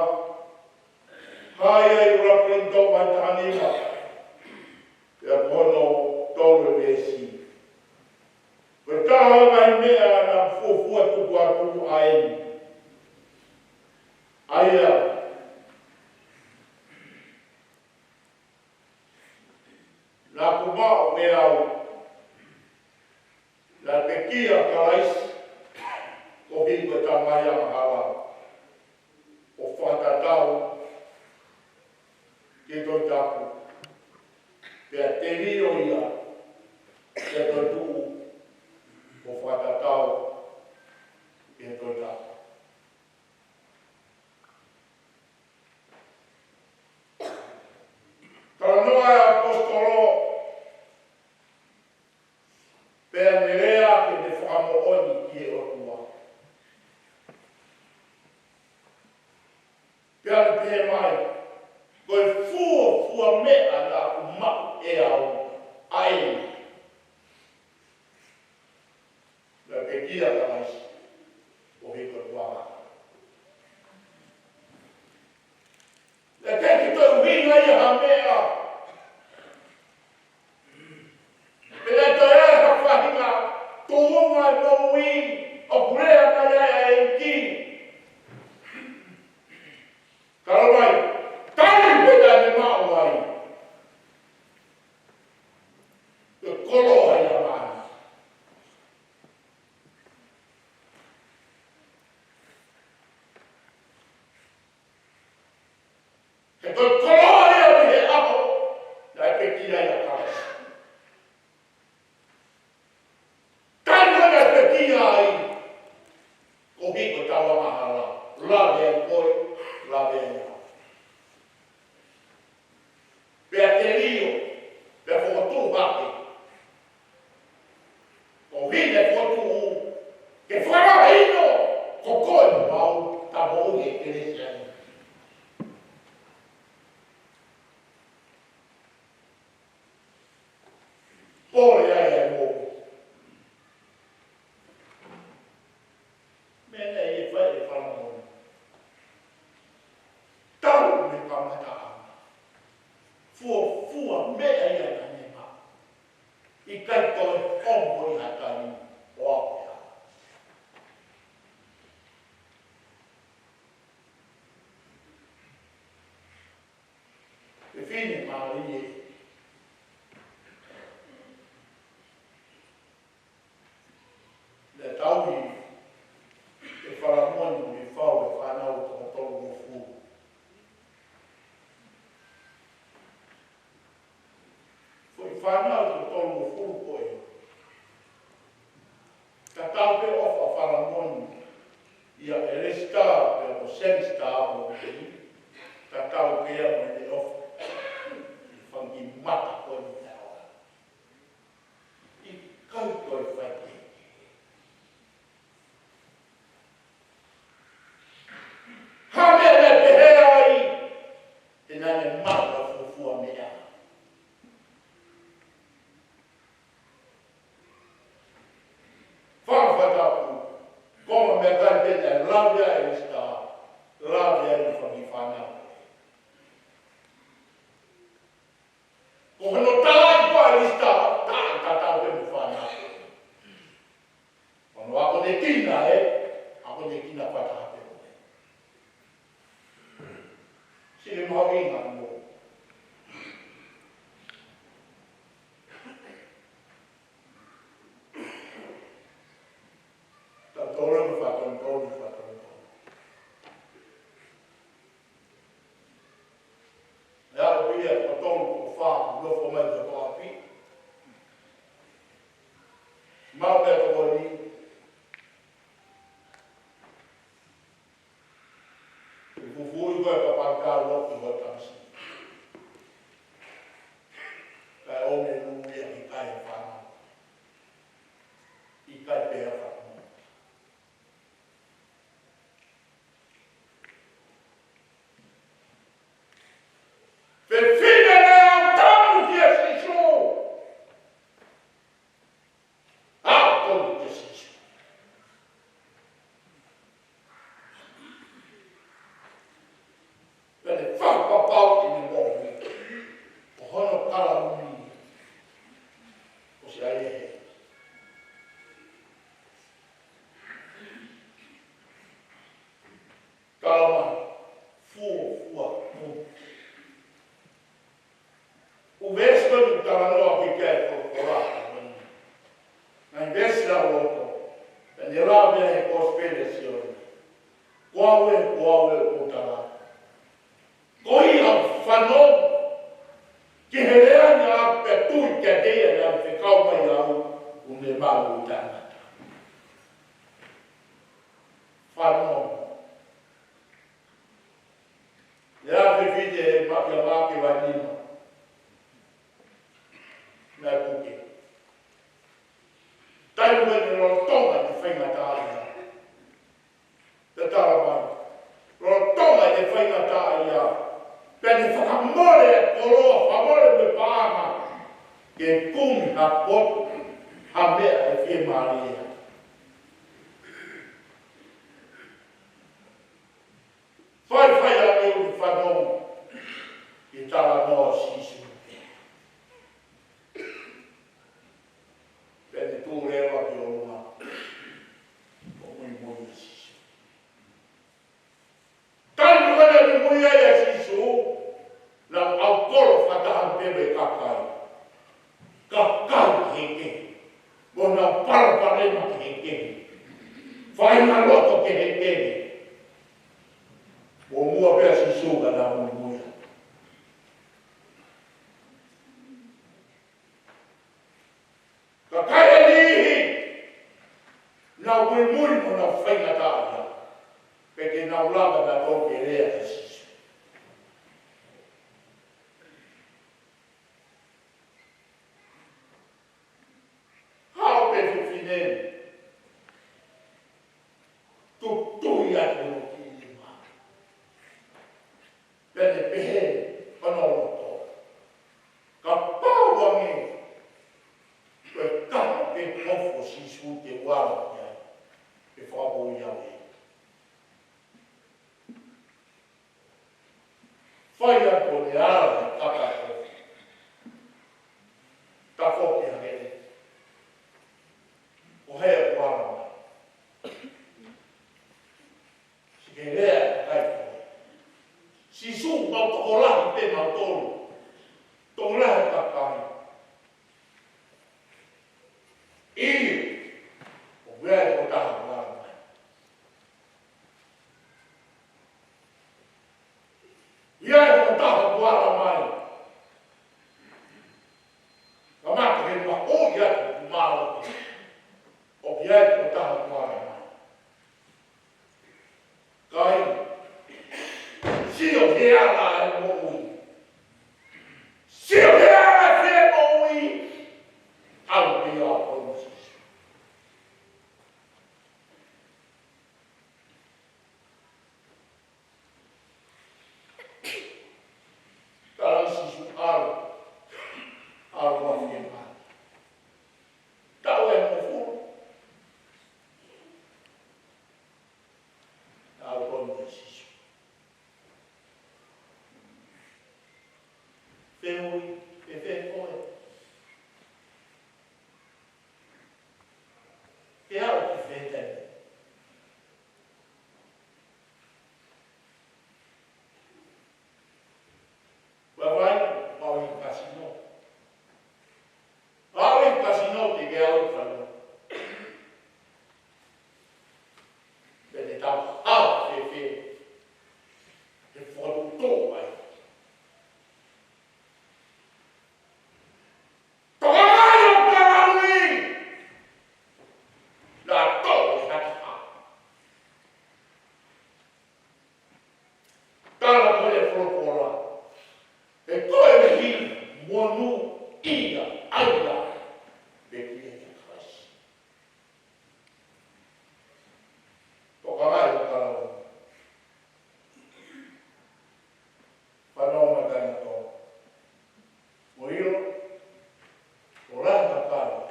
hā ia ʻi he ʻuluaki Kolinitō vahe taha nima, pea ko hono tolu e veesi. Ko e taha ʻo e ngaahi meʻa naʻa ku fuofua tuku atu ʻa eni. ʻA ia, naʻa ku maʻu ʻe au, naʻe pekia ʻa Kalaisi, koeʻuhi ko ʻetau ngaahi angahala, ʻo fakatatau ki he Tohi Tapu, pea telio ia, pea toetuʻu, ʻo fakatatau ki he Tohi Tapu. Talanoa ʻa e ʻaposetolo, pea ne lea ki heʻene fakamoʻoni ki he ʻOtua. Pea ne pehē mai, ko e fuofua meʻa naʻa ku maʻu ʻe au, ʻa eni. Naʻe pekia ʻa Kalaisi, koeʻuhi ko ʻetau angahala. Naʻe ʻikai ke toe ʻuhinga ia ha meʻa. Pea naʻe toe ʻi ai ha faʻahinga tuʻunga ʻi he moʻui ʻoku lea mai ai ʻa e ʻEiki. Tala mai, taimi pē naʻa ne maʻu ai. Ko e koloa ia ʻi he ʻaho naʻe pekia ai ʻa Kalaisi. Taimi naʻe pekia ai, ko e hiko tau angahala, lave ai koe, lave ai au. Pea telio, pea fokotuʻu hake. Ko e hine fokotuʻu, ke fakamahino, ko koe mo au, ta moʻui he kelesi ʻa ia. Pole ai ʻa e moʻui. Meʻa naʻe fai ʻe Falamoni. Tau mo e kamataʻanga. Fuofua meʻa ia naʻa ne maʻu. ʻIkai toe ongo ʻi ha taimi ʻo aʻu ki ai. Fefine mālie. Naʻe tauhi ʻe Falamoni mo Nifau e fānau ʻe toko tolungofulu. Foʻi fānau ʻe toko tolungofulu ko ē. Tatau pē ʻofa ʻa Falamoni ia ʻElesita pea mo Senisita ʻo ʻi. Tatau pē ia mo ʻene ʻofa. Fanga kiʻi mata ko eni taua. ʻIkai toe fai kehekehe. Ha meʻa naʻe pehē ai, he naʻa ne maʻu ha fuofua meʻa. Fakafatapu, ko e meʻakai pē naʻe lave ai ʻa ʻElesita, lave ai mo e fanga kiʻi fānau. Ko hono tala ko ē ʻa ʻElesita, ta, tatau pē mo e fānau. Hono akonekina ē, akonekina fakataha pē mo ē. Sili mahuʻinga mo. Tautolu mo fakatonutonu, fakatonutonu. ʻE aʻu pē ia ko tolu ko fā, nofo mai ko ʻapi. Mau pē ko ni. ʻI fufui ko e kapakalo ki ho tamasiʻi. Kae ʻomi e nuu ia ki kai e fānau. ʻIkai pē ha fakamoʻoni. Fefine naʻe ʻalu ʻo tonu kia Sīsū. ʻAlu ʻo tonu kia Sīsū. Pea ne fakapapauʻi ʻene moʻui. Ko hono kalauni. Ko si ai e he. Kalauni. Fuofua. ʻUvesi ko eni talanoa ki he folofola. Ngaahi veesi ʻa loto. Pea ne lave he kosipeli ʻa Sione. Ko au ē, ko au ē, ʻoku ou tala. Ko ia ʻoku fanongo ki he lea ni ʻa e petu i ke te ia na fekau mai au, ʻoku ne maʻu ʻi tangata. Fanongo. Ia fefine ma ia ma ke wa nima. Na kuke. Taimi ko ē naʻe lolotonga ʻene faingataʻaʻia. Te tala mai. Lolotonga ʻene faingataʻaʻia. Pea ne fakamole e koloa, fakamole mo e paʻanga. Ke kumi ha potu, ha meʻa ʻe fiemālie. Faifai ange ʻo fanongo ki he talanoa ʻo Sīsū. Pea ne tuʻu leva ki ʻolunga ʻo muimui ʻa Sīsū. Taimi ko ē naʻe muimui ai ʻa Sīsū, naʻe ʻalu kolo fakataha pē mo e kakai. Kakai kehekehe. Mo e ngaahi palopalema kehekehe. Faʻahinga loto kehekehe. Mo muʻa pē ʻa Sīsū ka naʻe muimui ai. Naʻa nau lava nautolu ke lea kia Sīsū. Haʻu pē fefine, tuʻu atu hono kiʻi lima. Pea ne pehē ʻi hono loto, kapau ange ko e kama pē ʻoku ʻofo ʻa Sīsū te u ala ki ai, ʻe fakamoʻui au ē. Fai atu ʻene ala he kapa ko ē. Tafoki hake. Ko e hā ʻoku ala mai? Sio ki he lea ʻa e kakai ko ē. Sīsū, mau tokolahi pē mautolu. Tokolahi kakai. ʻIo, ʻoku ʻi ai e tokotaha ʻoku ala mai. ʻI ai e tokotaha ʻoku ala mai. Kamata ke mahuʻi atu hoku mālohi. ʻOku ʻi ai e tokotaha ʻoku ala mai. Kāinga, sio he ala ʻa e moʻui. Sio he ala ʻa e moʻui. Ala pē ia ʻa Sīsū. Tala Sīsū, ʻalu, ʻalu ʻo fiemālie. Taʻu ʻe hongofulu. Naʻe ʻalu ʻa Sīsū. Fehuʻi, fēfē koe? Ke aʻu ki fē taimi? Vaivai, aʻu ʻi he kasino. Aʻu ʻi he kasino, te ke aʻu ʻi falo. Pea te tau hao fēfē? He fokotuʻutuʻu ai. Tokangaʻi ʻo kalauni. Naʻa tō e hataha. Tala ko ē ʻe he folofola, he ko e meʻa monūʻia ʻaia, meʻa ki he Kalaisi. Tokangaʻi ʻo kalauni. Fanongo mai kāinga tō. Mou ʻilo, ʻoku lahi e kakai ʻoku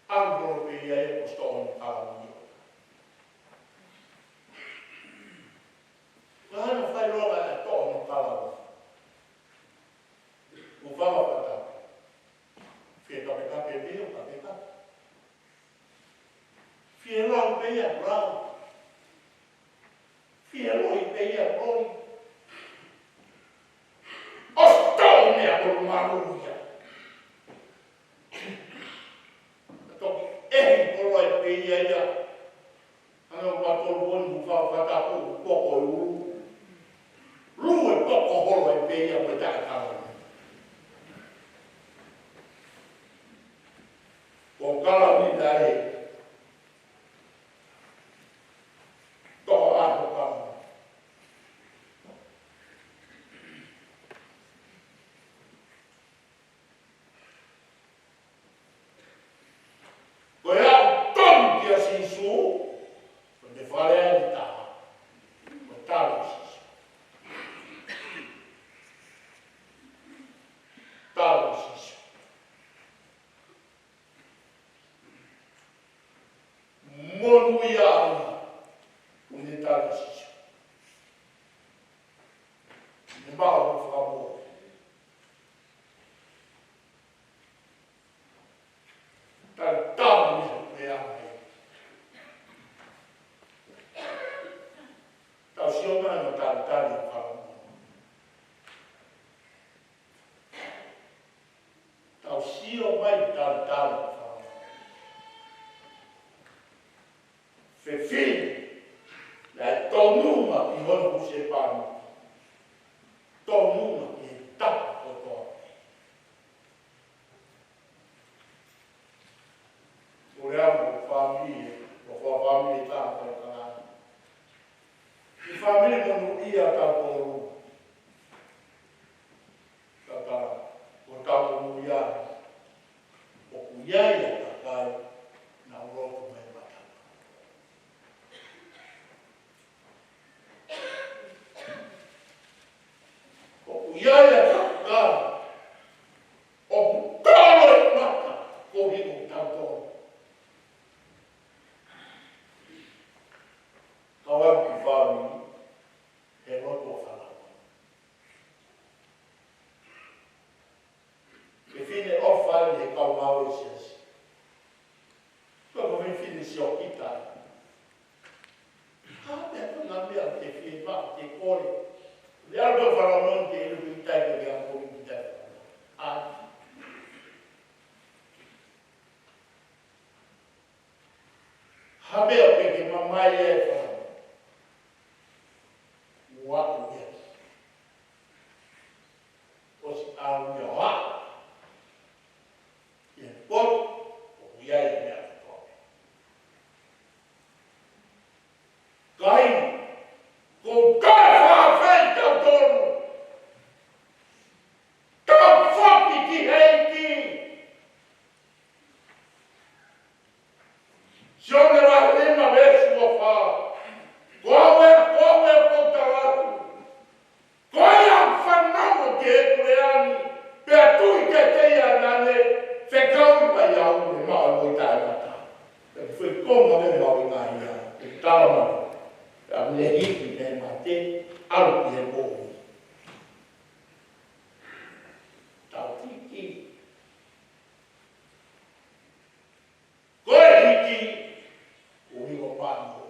ʻalu holo pē ia ʻo toʻo hono kalauni. Ko e hā hono fai leva ʻa e toʻo hono kalauni? Ko e fanga fata. Fie kapekape pē ʻo kapekape. Fie lau pē ia ʻo lau. Fie loi pē ia ʻo loi. ʻOsi toʻo e meʻa ʻoku malu ia. Toki ʻehi ʻo loi pē ia ia. Hangē ko e tolu ʻo e fanga fata, poko e ʻulu. Lue poko holo ai pē ia mo e taʻekalauni. Ko e kalauni naʻe toʻo ʻa e kalauni. Ko e aʻu tonu kia Sīsū, ko e fale ʻe taha. Ko e tali Sīsū. Tali Sīsū. Monūʻia ʻaia, ʻoku ne tali Sīsū. Ne maʻu hono fakamoʻui. Talitali ʻi he puleʻanga. Tau sio mai ʻo talitali ʻa e fakamoʻui. Tau sio mai talitali ʻa e fakamoʻui. Fefine, naʻe tonunga ki hono husepāniti. Tonunga ki he tapa kotoa pē. Ko e anga ʻo e fāmili, ʻo e fāmili tā ko e kalanga. Tau lea hiki mei he mate, ʻalu ki he moʻui. Tau hiki. Ko e hiki, ʻoku ʻi ai e mano.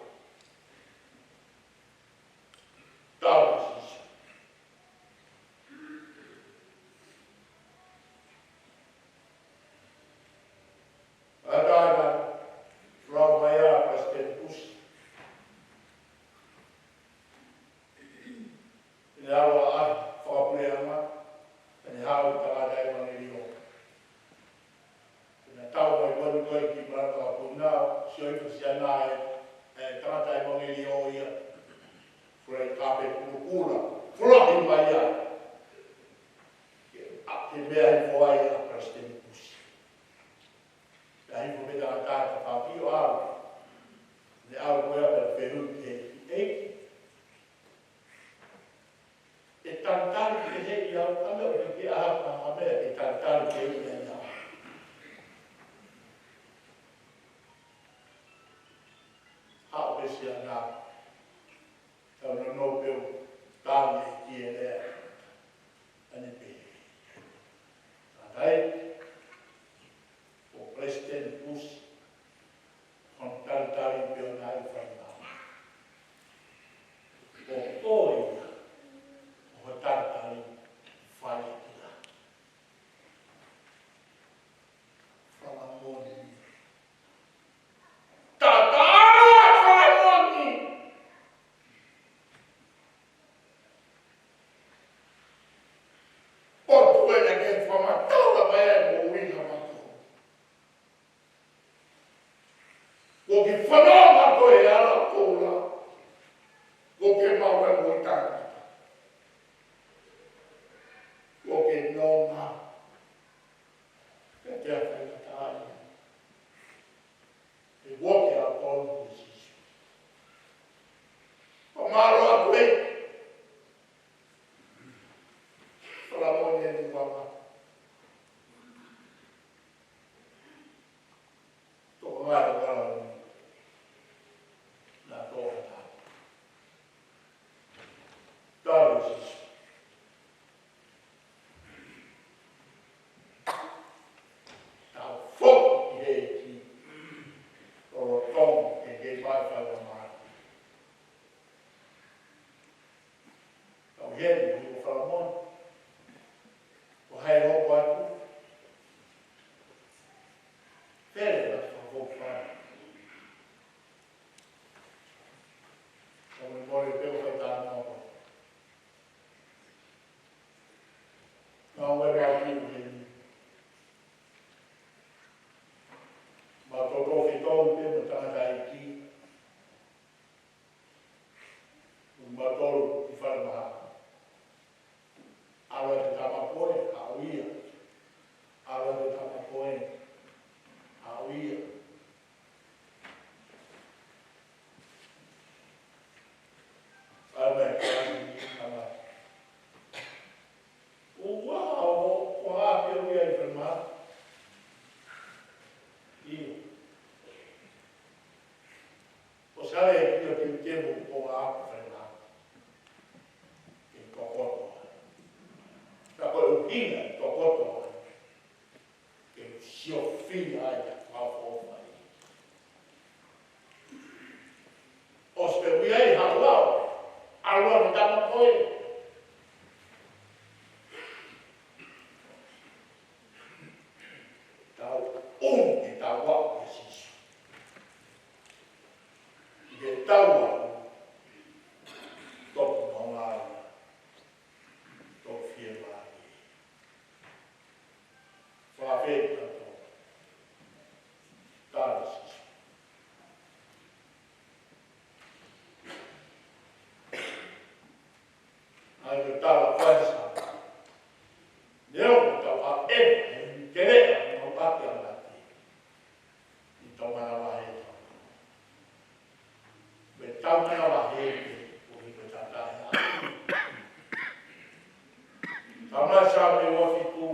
Tau Sīsū. ʻA ia ʻoku folau mai ʻa Palesiteni Bush. ʻI he ʻaho ʻa e fakapuleʻanga, ʻi he ʻaho ʻa e tangata ʻevangeliō. Naʻe tau mai ko eni ko e ki Malanga Kapuna, sio hifo ʻa e siana ʻa e, ʻa e tangata ʻevangeliō ia. Folau ʻi he kape kulukula, folau mai ia. Ke, ʻa, ke meʻa hifo ai ʻa Palesiteni Bush. Meʻa hifo pē tangata ʻa e tafaʻaki ʻo ʻalu. Naʻe ʻalu ko ia pea fehuʻi ki he ʻEiki. ʻE talitali pehē ʻe au, ka meʻa ʻoku ke ʻaha ka meʻa ke talitali pehē ʻe au. Haʻu pē siana, tau nonofo pē ʻo tali ki he lea. ʻAne pē. Tangata ē, ko Palesiteni Bush, hono talitali pē ʻo nai fai na. Ko koe ia, ʻo talitali fai ki la. Fakamoni. Tata, fakamoni. ʻOku ʻi ai ke fakamatala mai ʻa e moʻui ʻa mātou. Ko e kiʻi fononga ko e ʻAlo Koula, ko e kiʻi maʻu e moʻui taʻengata. Ko e kiʻi nonga, ke ke ʻakai ka taʻai. ʻE uo ke ʻalu ʻo Sīsū. Fakamālō atu ē. Fakamoni eni uanga. Tō mai ʻo kala ni. Na tō hata. Tau Sīsū. Tau foki ki he ʻEiki. Lolotonga ke ke mai fai ʻa mātou. Tau heni, ʻo fakamoni. ʻO hai hopo atu. Fele atu fakafoki fai. Tau mole pē ʻo fai tānaki. Ngāue ʻa e ʻEiki. Mātou toki tau pē mo tangataʻeiki. Mātou ʻi falemahaki. ʻAlu atu tama ko ē, haʻu ia. ʻAlu atu tama ko ē, haʻu ia. ʻAlu mai ka ni tama. ʻOua, ʻo, ʻo haʻu ia ʻi falemahaki. ʻIo. ʻO sale ki o ki te mo ko a ko fena. Ke tokoto. Ka ko e ʻuhinga tokoto. Ke sio fili ai ʻa e fakaʻofoʻofa. ʻOsi pē ui ai haʻu au. ʻAlu au mo tama ko ē. Tau ʻunu ke tau aʻu kia Sīsū. Ke tau aʻu, toki nonga ia, toki fiemālie. Fakafetaʻi katoa. Tau Sīsū. ʻA ia ko e tala ʻa Kalaisi. Neongo ʻetau ʻaʻeva, ʻe kele ʻa e mau ʻaʻeva ʻa e mate. ʻI heʻetau manavahē. Ko ʻetau manavahē, ko e ko e tatae. Tama Saame ua fitu.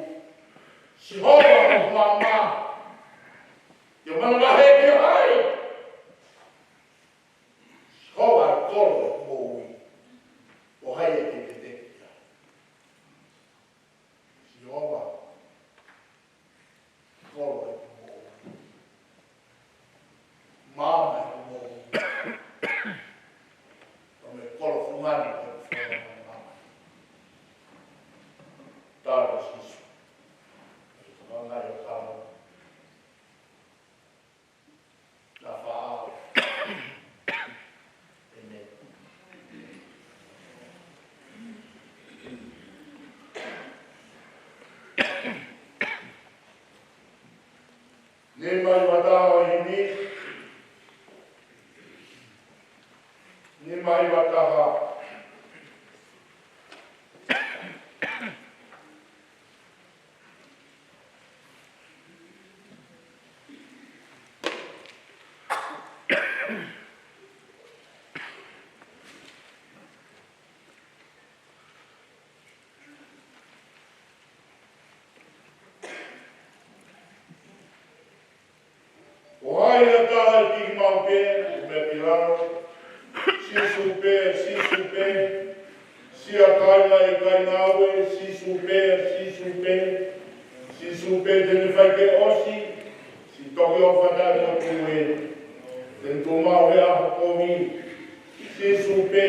Sihova ko e maama. ʻE manavahē ki ai. Sihova ʻa e kolo, Tau himi, nima hiva taha. Ko hai ha taha ʻe kiki maʻu pē ʻa e meʻa ki lalo? Sīsū pē, Sīsū pē. Siʻa kāinga ʻikai ngāue, Sīsū pē, Sīsū pē. Sīsū pē te ne fai ke ʻosi, siʻi toki ʻofa taʻemotuʻa. Te ne tuʻu maʻu he ʻaho kovi, Sīsū pē,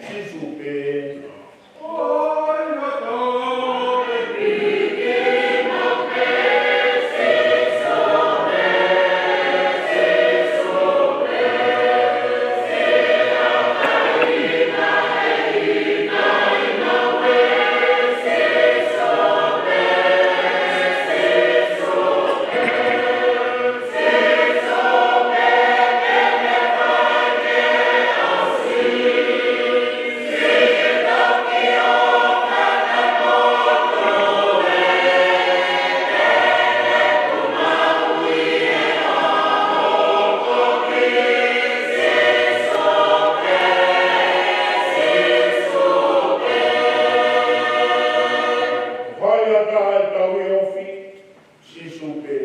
Sīsū pē. Ko hai ha taha ʻe tauhi ofi? Sīsū pē.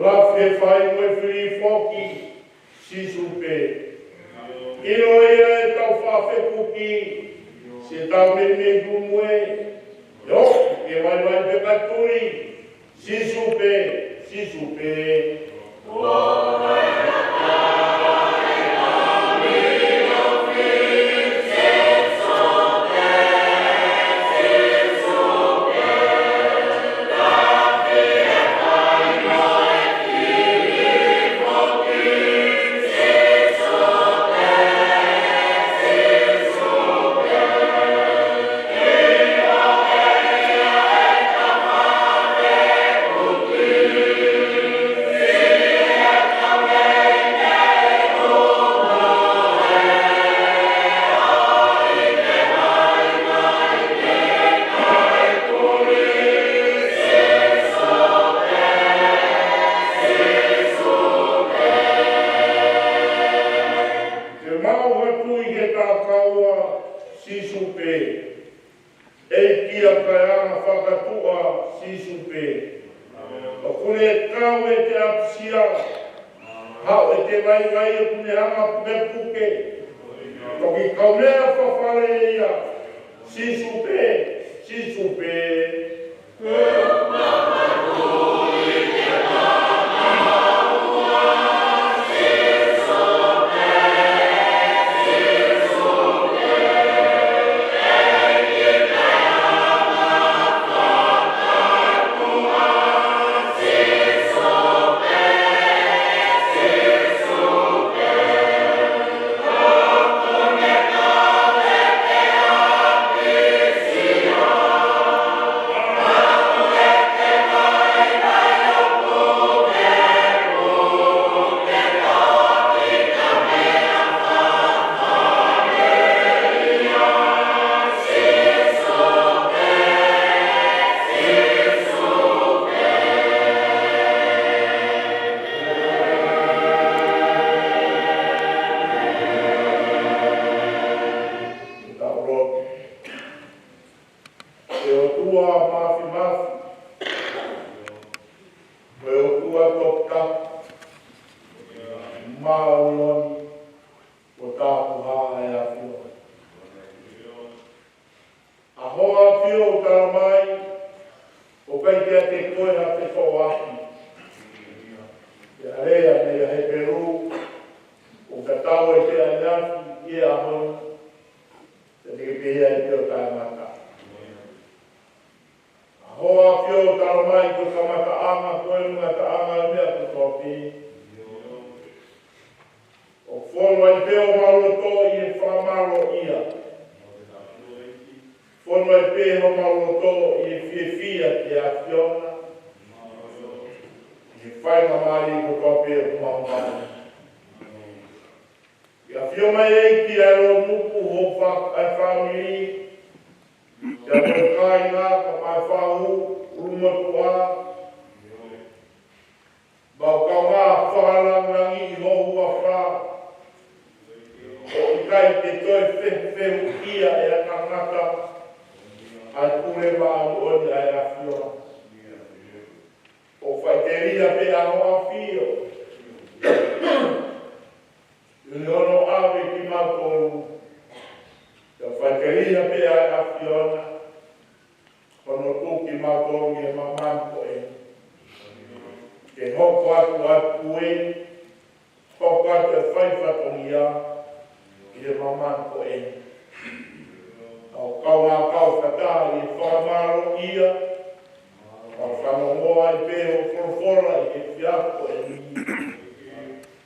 Lafi he fai mo e fili foki, Sīsū pē. ʻIlo ia ʻetau faʻa fekuki, siʻetau meimei pumue, ʻio, ke vaivai pē ka tuli, Sīsū pē, Sīsū pē. Ke maʻu ha tui ke takaua, Sīsū pē. ʻEiki ʻa e kāinga fakatuʻa, Sīsū pē. ʻOku ne kau ʻi he ʻapisia, haʻu ʻi he vaivai ʻoku ne hanga pukepuke. Toki kaumeʻa fafale ia, Sīsū pē, Sīsū pē. Tau lotu. ʻE ʻOtua Māfimafi, ko e ʻOtua Toputapu, Māʻoniʻoni, ko e Tāpuhā ʻa e ʻAfio. ʻA Hoʻo ʻAfio ʻoku talamai, ʻoku ʻikai ke ʻiate koe ha fetuʻutaki. Pea lea mei he Hepelū, ʻoku tatau ai pē ʻa e afi ʻi he ʻaho ni, pea te ke pehē ai pē ʻo taʻengata. ʻA Hoʻo ʻAfio ʻoku talamai, ko e kamataʻanga, ko e ngataʻanga ʻo e meʻa kotoa pē. ʻOku fonu ai pē homau loto ʻi he fakamālōʻia. Fonu ai pē homau loto ʻi he fiefia ki he ʻAfiona. ʻI he Faingamālie kotoa pē ʻoku mau maʻu. ʻIo, ʻafio mai ʻEiki ʻa e Loʻomuku, ʻo fa-, ʻa e fāmili, ʻa e kāinga, kae ʻumaʻā e fahu, ʻulumotuʻa, mau kaungā fakalāngilangi ʻi ho huafa, ʻo ʻikai ke toe fefehuʻia ʻe ha tangata ʻa e pule māʻoniʻoni ʻa e ʻAfiona. ʻOku faʻiteliha pē ʻa hoʻo ʻAfio ʻi hono ʻave kimautolu. ʻOku faʻiteliha pē ʻa e ʻAfiona hono tuku kimautolu ʻi he māmani ko eni ke hoko atu ʻa e puleʻanga, hoko atu e fai fatongia ʻi he māmani ko eni. ʻOku kaungā kau fakataha ʻi he fakamālō ia, ʻoku fanongo ai pē hoʻo folofola ʻi he efiafi ko eni.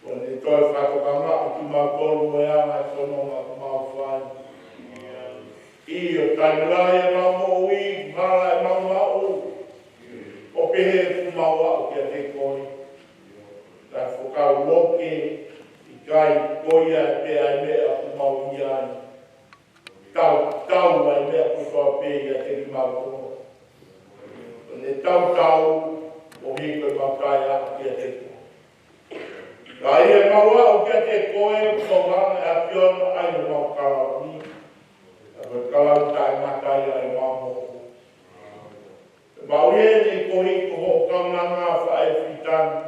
Kuo ne toe fakatokangaʻi kimautolu mo e anga e fononga ʻoku mau fai. ʻIo, taimi lahi ʻemau moʻui, ngala ʻemau maʻu, ʻo pehē ʻoku mau aʻu kiate koe. Ka fakauoke, ʻikai ko ia pē ʻa e meʻa ʻoku mau ʻi ai. Tautau ʻa e meʻa kotoa pē ʻiate kimautolu. Kuo ne tautau koeʻuhi ko ʻemau taʻeaʻu kiate koe. Ka ʻi heʻemau aʻu kiate koe, ʻoku mau hanga ʻe he ʻAfiona ʻo ʻai ʻemau kalauni. Ka ko e kalauni taʻengata ia ʻemau moʻui. Mau ʻi heni koeʻuhi ko hoʻo kaunanga faʻa fitani.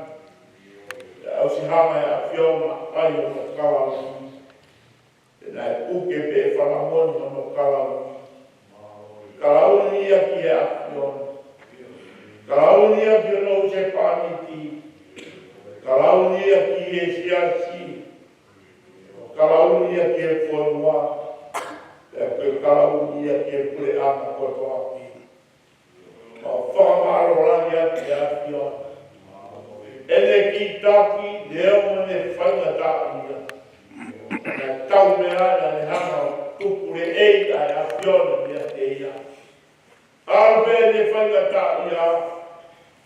Pea ʻosi hanga ʻe he ʻAfiona ʻo ʻai hono kalauni. Pea naʻe puke pē ʻe Falamoni hono kalauni. Kalauni ia ki he ʻAfiona. Kalauni ia ki hono husepāniti. Kalauni ia ki he siasi. Kalauni ia ki he fonua. Pea ko e kalauni ia ki he puleʻanga kotoa pē. Mau fakamālō lahi atu ki he ʻAfiona. ʻEne kītaki, neongo ʻene faingataʻaʻia, naʻe tau meʻa naʻa ne hanga ʻo tukuleʻei ʻa e ʻAfiona meiate ia. Kae ʻoua pē ʻene faingataʻaʻia,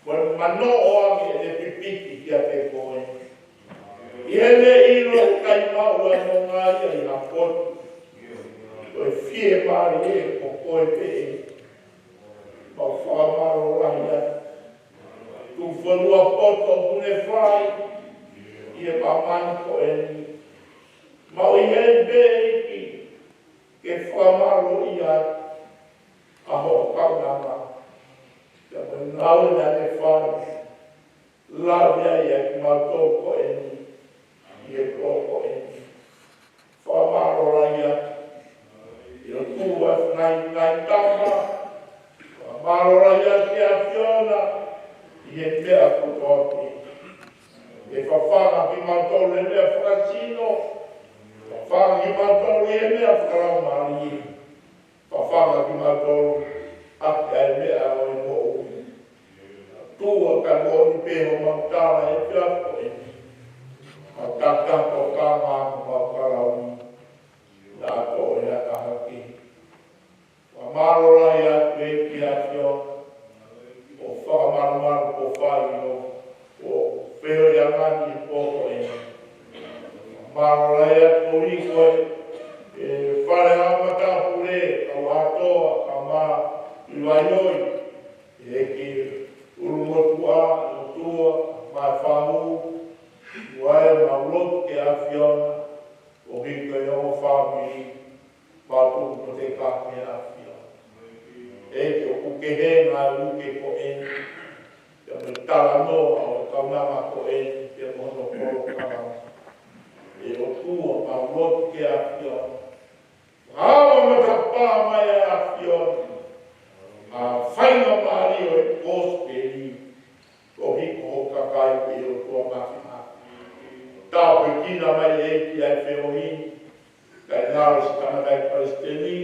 mo e manoʻo ange ʻene pipiki kiate koe. ʻI heʻene ʻilo ʻoku ʻikai maʻu ʻa e nonga ia ʻi ha potu. Ko e fiemālie ko koe pē. Mau fakamālō lahi atu. Tuku fonua poto ʻoku ne fai ʻi he māmani ko eni. Mau ʻi heni pē ʻEiki ke fakamālōʻia ʻa hoʻo kaunanga. Pea mo e ngāue naʻa ne fai. Lave ai ʻa kimautolu ko eni, ʻi he pō ko eni. Fakamālō lahi atu ʻi he ʻOtua ʻa e ngaahi, ngaahi tama. Fakamālō lahi atu ki he ʻAfiona ʻi he meʻa kotoa pē. Ke fafanga kimautolu he meʻa fakasino. Fafanga kimautolu ʻi he meʻa fakalaumālie. Fafanga kimautolu ʻaki ʻa e meʻa ʻo e moʻui. ʻOtua, kae moʻoni pē homau tala he efiafi ko eni. Mau takitaha tokanga mo mau kalauni. Naʻa tō ʻe ha taha kehe. Fakamālō lahi atu ʻEiki ʻAfiona. ʻO fakamalumalu ko fai ʻo, ʻo feohiʻanga ni pō ko eni. Mālō lahi atu koeʻuhi ko e, e fale ʻa e matāpule, kau ʻAtoa, kae ʻumaʻā ʻi Vaioi. ʻEiki ʻulumotuʻa, ʻOtua, kae ʻumaʻā e fahu, ʻoku mau lotu ki he ʻAfiona, koeʻuhi ko e ongo fāmili, Patu mo te kake ʻAfiona. ʻEiki, ʻoku kehe ngaahi uike ko eni. Pea mo e talanoa ʻo e kaunanga ko eni, pea mo hono polokalama. ʻE ʻOtua, mau lotu ki he ʻAfiona. Ava matapā mai ʻa e ʻAfiona. ʻA e faingamālie ʻo e kosipeli. Koeʻuhi ko hoʻo kakai, ʻe ʻOtua Māfimafi. Tāpuekina mai ʻEiki ʻa e feohi ni. Kae ngalo si tangataʻeiki palesiteni,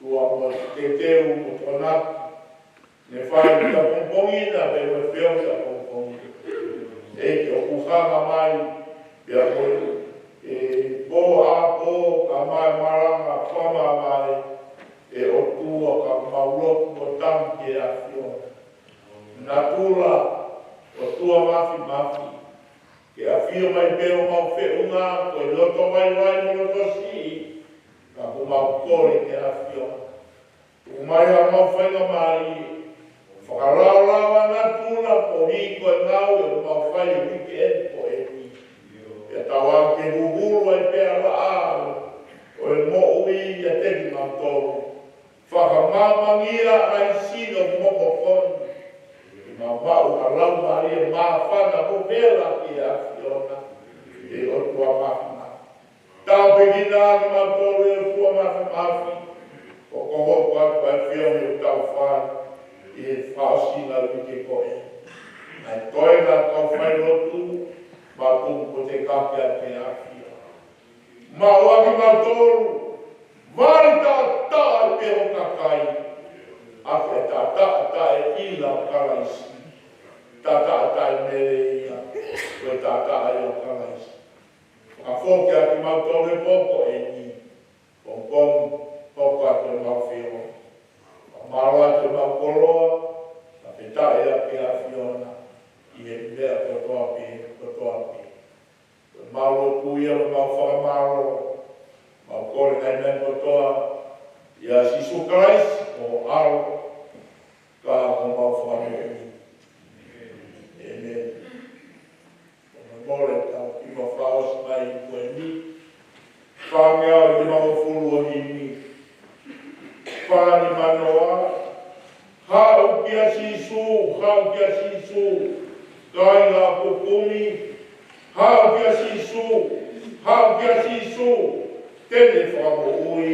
ʻOtua mo Teteu mo Tokonaki. Ne fai ʻi he pongipongi na, pea mo e feohi ʻapongipongi. ʻEiki, ʻoku hanga mai, pea mo e, e, pō ʻa pō, kae ʻumaʻā e malanga fakamāvae, ʻe ʻOtua, ka mau lotu mo tangi ki he ʻAfiona. Natula ʻo ʻOtua Māfimafi, ke ʻafio mai pē ʻo mau feʻunga, ko e loto vaivai mo loto siʻi, ka ʻoku mau kole ke ʻafio. Tuku mai ʻa mau faingamālie, fakalaolao ʻa natula, ko hiko e ngāue ʻoku mau fai ʻi he uike ko eni. Pea tau ake huhulu ai pē ʻa e lao ʻo e moʻui ʻiate kimautolu. Fakamāmangia ai sino mo kokoni. Ke mau maʻu ha laumālie māfana mo vela ki he ʻAfiona. ʻE ʻOtua Māfimafi. Tāpuekina kimautolu ʻe ʻOtua Māfimafi. Hokohoko atu ʻa e ʻAfiona ʻi heʻetau fai. ʻI he fakaʻosinga uike ko eni. ʻA e toenga ʻetau failotu. Mau tuku ko e kaka ki he ʻAfiona. Maʻu ʻa kimautolu, vali taʻataʻa pē ʻo e kakai, ʻa e taʻataʻa taʻeʻila ʻo Kalaisi, taʻataʻa taʻemele ia, ko e taʻataʻa ia ʻo Kalaisi. Fakafoki ʻa kimautolu he pō ko eni, pongipongi, hoko atu ʻemau feohi. Mālō atu ʻemau koloa, fakafetaʻi ʻa e ʻAfiona, ʻi he meʻa kotoa pē, kotoa pē. Mau lotu ia, mau fakamālō, mau kole ngaahi meʻa kotoa, ʻia Sīsū Kalaisi, ko ho ʻAlo, ka ko homau Fakamoʻui. ʻĒmeni. Ko e mole tau ki ma faos mai ko eni, fāngeau limangofulu ʻo e himi, fānimanoa, Haʻu kia Sīsū, haʻu kia Sīsū, kāinga ʻoku kumi. Haʻu kia Sīsū, haʻu kia Sīsū, te ne fakamoʻui.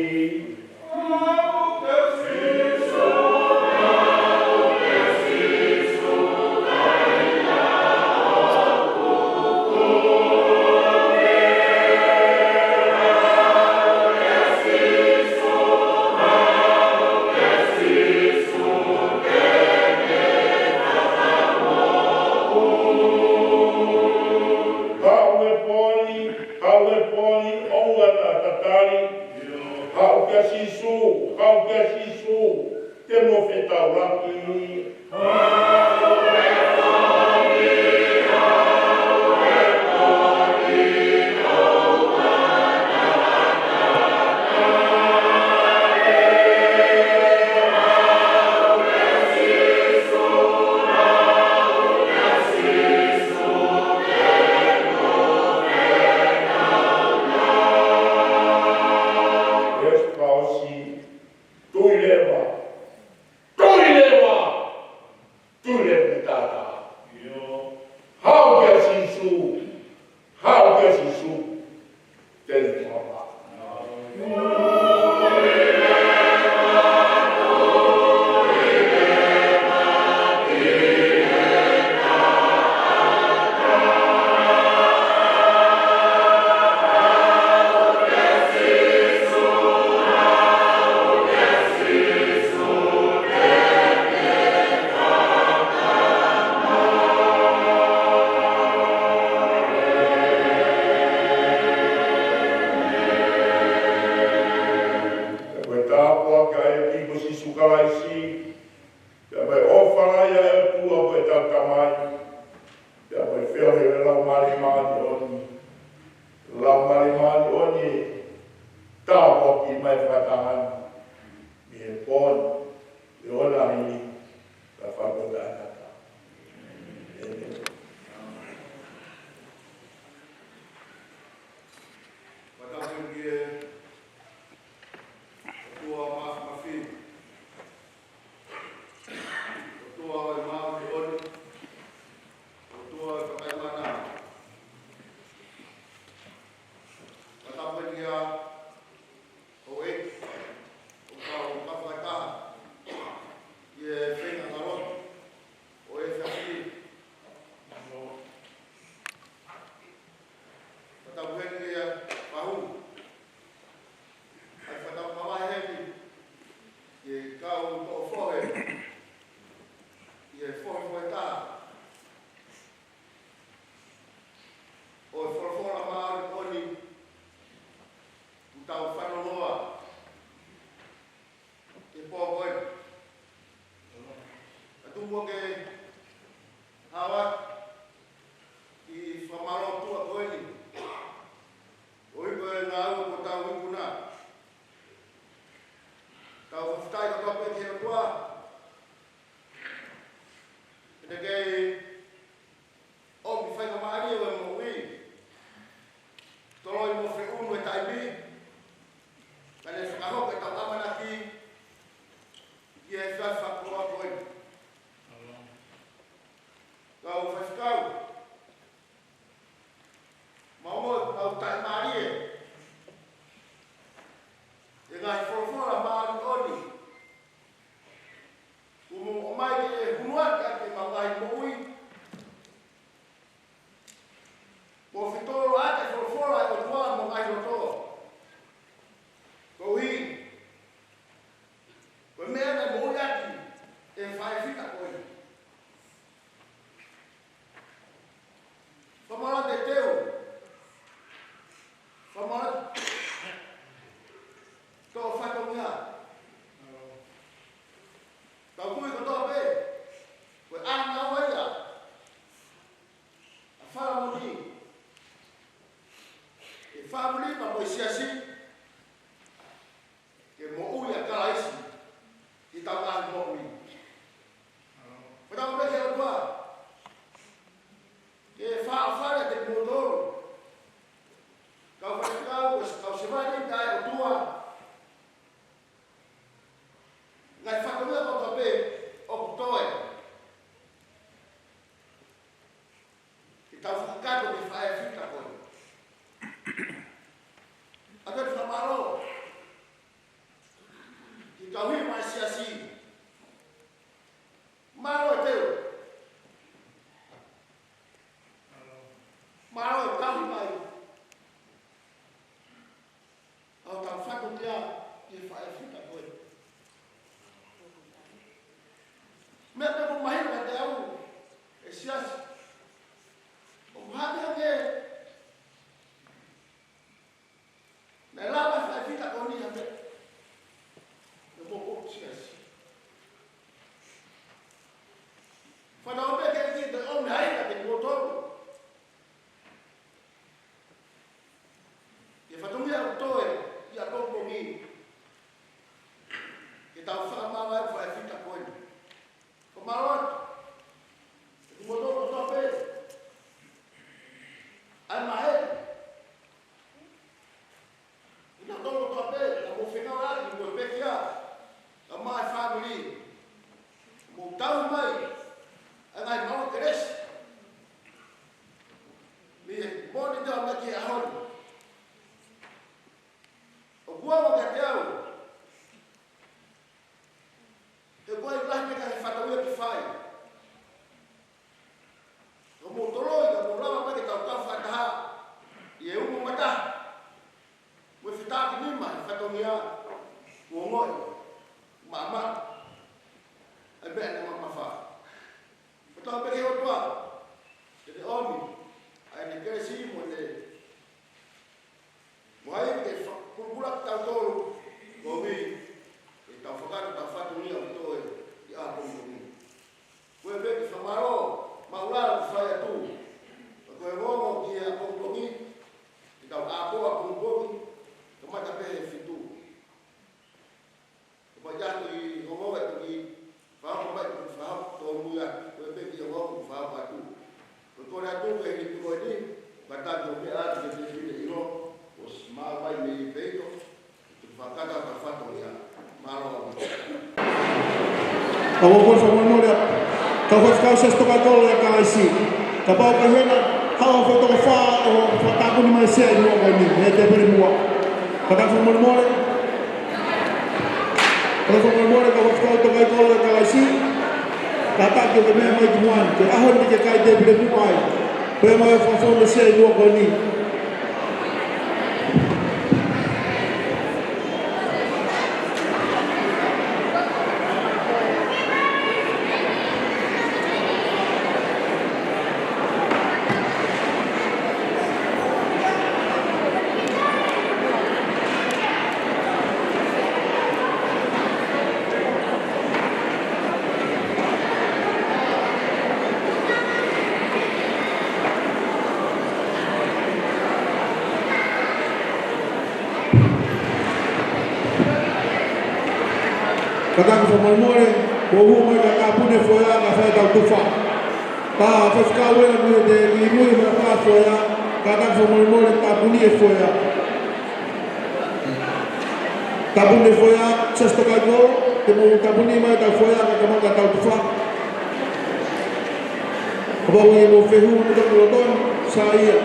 Haʻu e pō ni, haʻu e pō ni, ʻoua naʻa tatali. Haʻu kia Sīsū, haʻu kia Sīsū, te mo fetaulaki. Tui leva, tui leva, tui leva ki he taʻataʻa. Haʻu kia Sīsū, haʻu kia Sīsū, te ne fakamoʻui. Ko e tāpuaki ʻa e ʻEiki ko Sīsū Kalaisi, pea mo e ʻofa lahi ʻa e ʻOtua ko ʻetau Tamai, pea mo e feohi ʻa e Laumālie Māʻoniʻoni. Laumālie Māʻoniʻoni, tāpuakiʻi mai fakataha ni, mei he pō ni, ʻi he ʻaho ni, kae fai pē ʻa e taʻengata. ʻĒmeni. Fakatapu ki he ʻOtua Māfimafi. ʻOtua ʻo e māʻoniʻoni, ʻOtua ʻo e fakaemana. Fakatapu ki he houʻeiki, ʻoku tau kau fakataha ʻi he feinga ngalo ʻo e efiafi ni. Fakatapu heni ki he fahu. ʻA e fakatapu mavahe heni ki he kau toʻo fohe ʻi he fohe foʻi taha ʻo e folofola māʻoniʻoni ʻoku tau fanongoa he pō ko eni. Ka tuku ke hao atu Ko e siasi, ke moʻui ʻa Kalaisi ʻi heʻetau ngaahi moʻui. Pea tau pehē ki he ʻOtua, ke fakaʻofaʻia ʻa kimoutolu, kau faifekau, kau sevāniti ʻa e ʻOtua, ngaahi fatongia kotoa pē ʻoku toe. Ke tau fakakakato ki he faʻē fita ko ē. ʻOatu ʻa e fakamālō ki he tauhi mai siasi. Mālō e teu. Mālō e tauhi mai ʻa hotau fatongia ʻi he faʻē fita ko ē. Meʻa pē ʻoku mahino kiate au, e siasi, ʻoku hangē naʻe lava e faʻē fita ko eni ha meʻa, naʻe moʻo siasi. Fanongo pē ke ki te ʻomi ai kiate kimoutolu. Ke fatongia ʻoku toe ʻi ʻapongipongi. Ke tau fakamaau ai e faʻē fita ko eni. Fakamālō atu. Kimoutolu kotoa pē. ʻA e maheni. Kimoutolu kotoa pē, ʻa e mou fengāueʻaki mo e pekia, kae ʻumaʻā e fāmili. Mou tauhi mai ʻa e ngaahi maʻu kelesi mei he Mōnite ʻo aʻu mai ki he ʻaho ni. ʻOku ʻoange kiate au, he ʻoku ʻi ai e lahi pē ngaahi fatongia ke fai. Ka mou toloi, ka mou lava mai ke tau kau fakataha ʻi he umu mata, mo e fetakinima he fatongia, mo e ongoʻi maʻamaʻa ʻa e meʻa naʻe mamafa. Fakatauange pē ki he ʻOtua ke ne ʻomi ʻa ʻene kelesi mo ʻene mo ai ke fa-, pulupula kitautolu, koeʻuhi ke tau fakakakato ʻetau fatongia ʻoku toe ʻi ʻapongipongi. Ko e pē ke fakamālō maʻulalo ke fai atu. Ka ko e ongoongo ki he ʻapongipongi, ke tau ako ʻapongipongi, kamata pē he fitu. Ko mai atu ʻi hono e toki fāmai, toki fāmai, tōmui atu, ko e pē ki hono fāmai atu. Ko e kole atu ke hili tuko ini, ka tatu me atu ke te fine ilo, ʻo smile mai mei peito, ke fakakakato ʻetau fatongia. Mālō. Ka ʻoku ou fakamolemole atu, kau faifekau Siasi Tokaikololo ʻia Kalaisi. Kapau ʻoku ʻi hena ha faʻu toko fā ʻo fakatāpuni mai e sea ʻi muʻa ko eni, he tēpile muʻa. Ka ʻoku ou fakamolemole. Ka ʻoku ou fakamolemole, kau faifekau Tokaikololo ʻia Kalaisi. Kātaki ʻo ke meʻa mai ki muʻa ni, ko e ʻaho ni ke kai tēpile muʻa ai. Pea mai ʻo fakafonu e sea ʻi muʻa ko eni. Kātaki fakamolemole, kuo hū mai ka tāpuni e foea, ka fai ʻetau tufa. Ka faifekau ē naʻe ʻi he ʻi mui mai e foea, kātaki fakamolemole, tāpuni e foea. Tāpuni e foea, Siasi Tokaikololo, ke mou tāpuni mai ʻetau foea, ka kamata ʻetau tufa. Kapau ʻe mou fehuʻi mo tau lotoni, sai ia.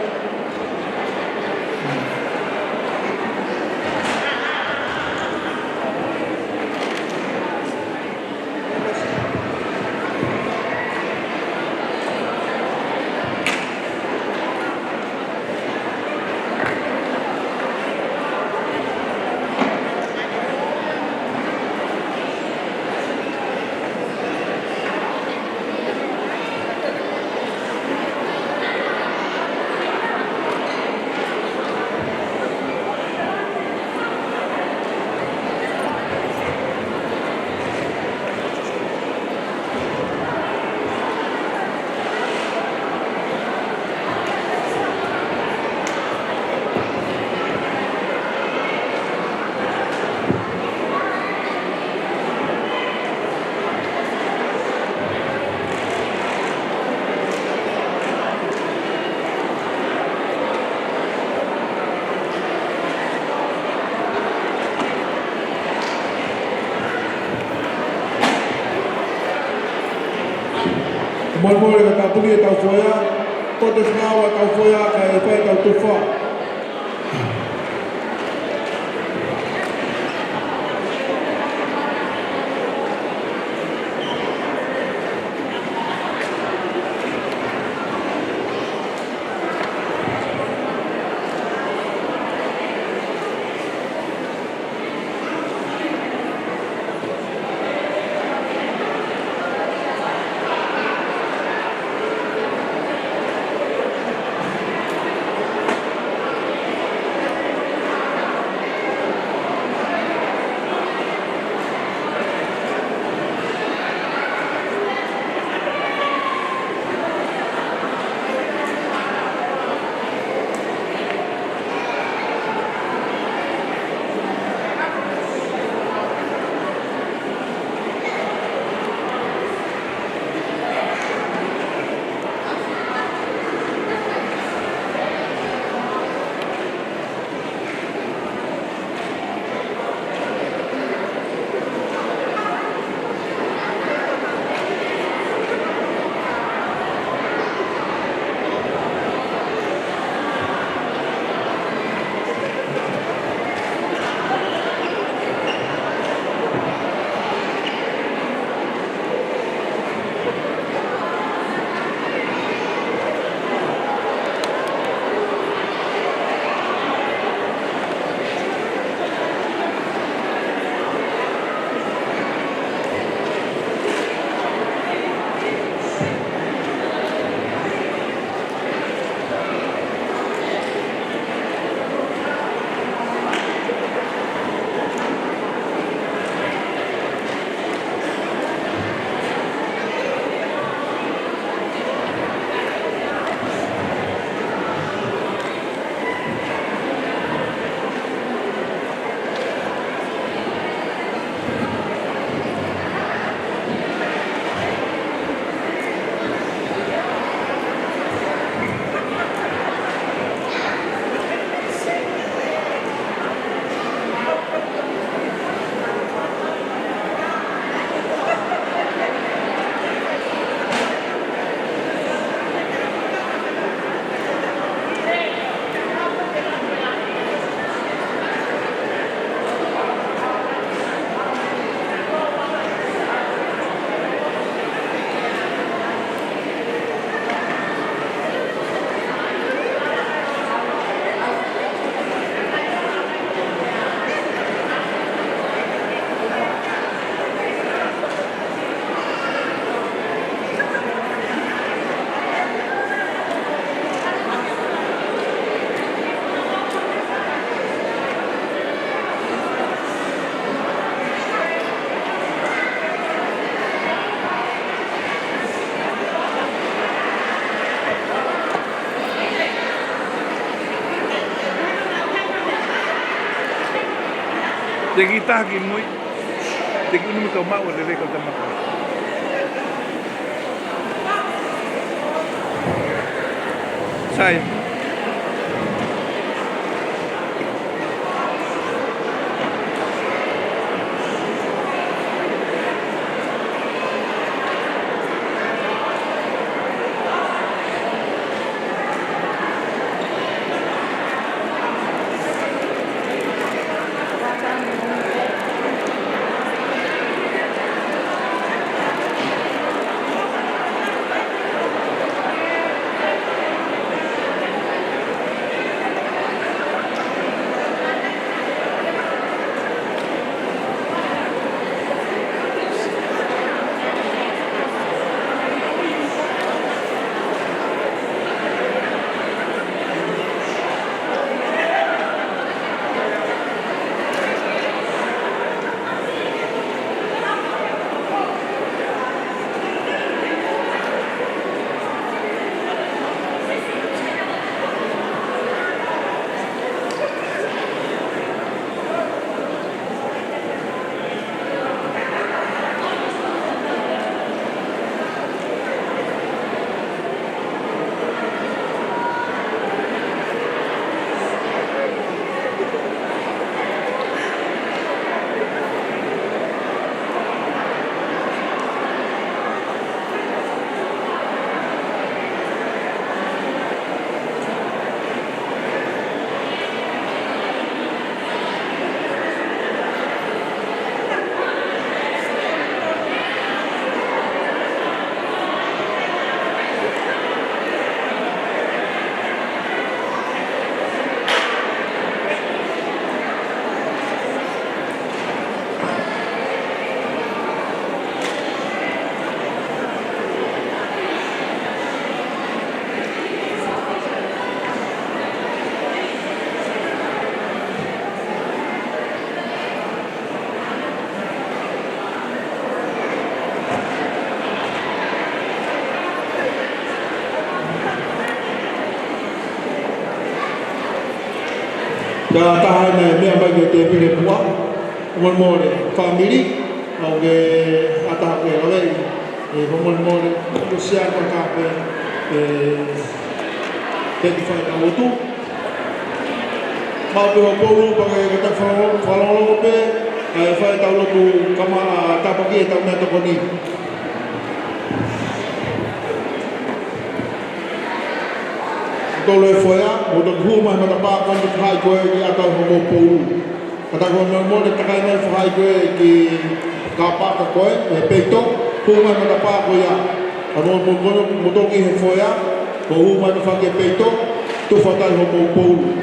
Molemole ka tāpuni ʻetau foʻi, ko e fānau ʻetau foʻi, kae fai ʻetau tufa. Te ki taha ki mui. Te ki unu mo tau maʻu lelei ko tamaka. Sai. Ka taha ʻene meʻa mai ki he tēpile muʻa, fakamolemole, fāmili, ʻoku ke ʻatā ke lave, ē, fakamolemole, ʻoku sia ka ka pē, ē, teki fai ka lotu. Mau pē hoʻo poulu, pea ke ka ta falo-, fakalongolongo pē, ē, fai ka lotu, kama, tāpuaki ʻetau meʻatokoni. Tolu e foea, ʻo toki hū mai matapā ko eni ke fakahā ko ē ki he ʻakau hoʻomou poulu. Ka ta ko ē mo, mo ne takai mai fakahā ko ē ki he kāpaka ko ē, ē peito, hū mai matapā ko ia. Ka mo, mo, mo, mo toki he foea, mo hū mai matapā ki he peito, tufa atu ai hoʻomou poulu.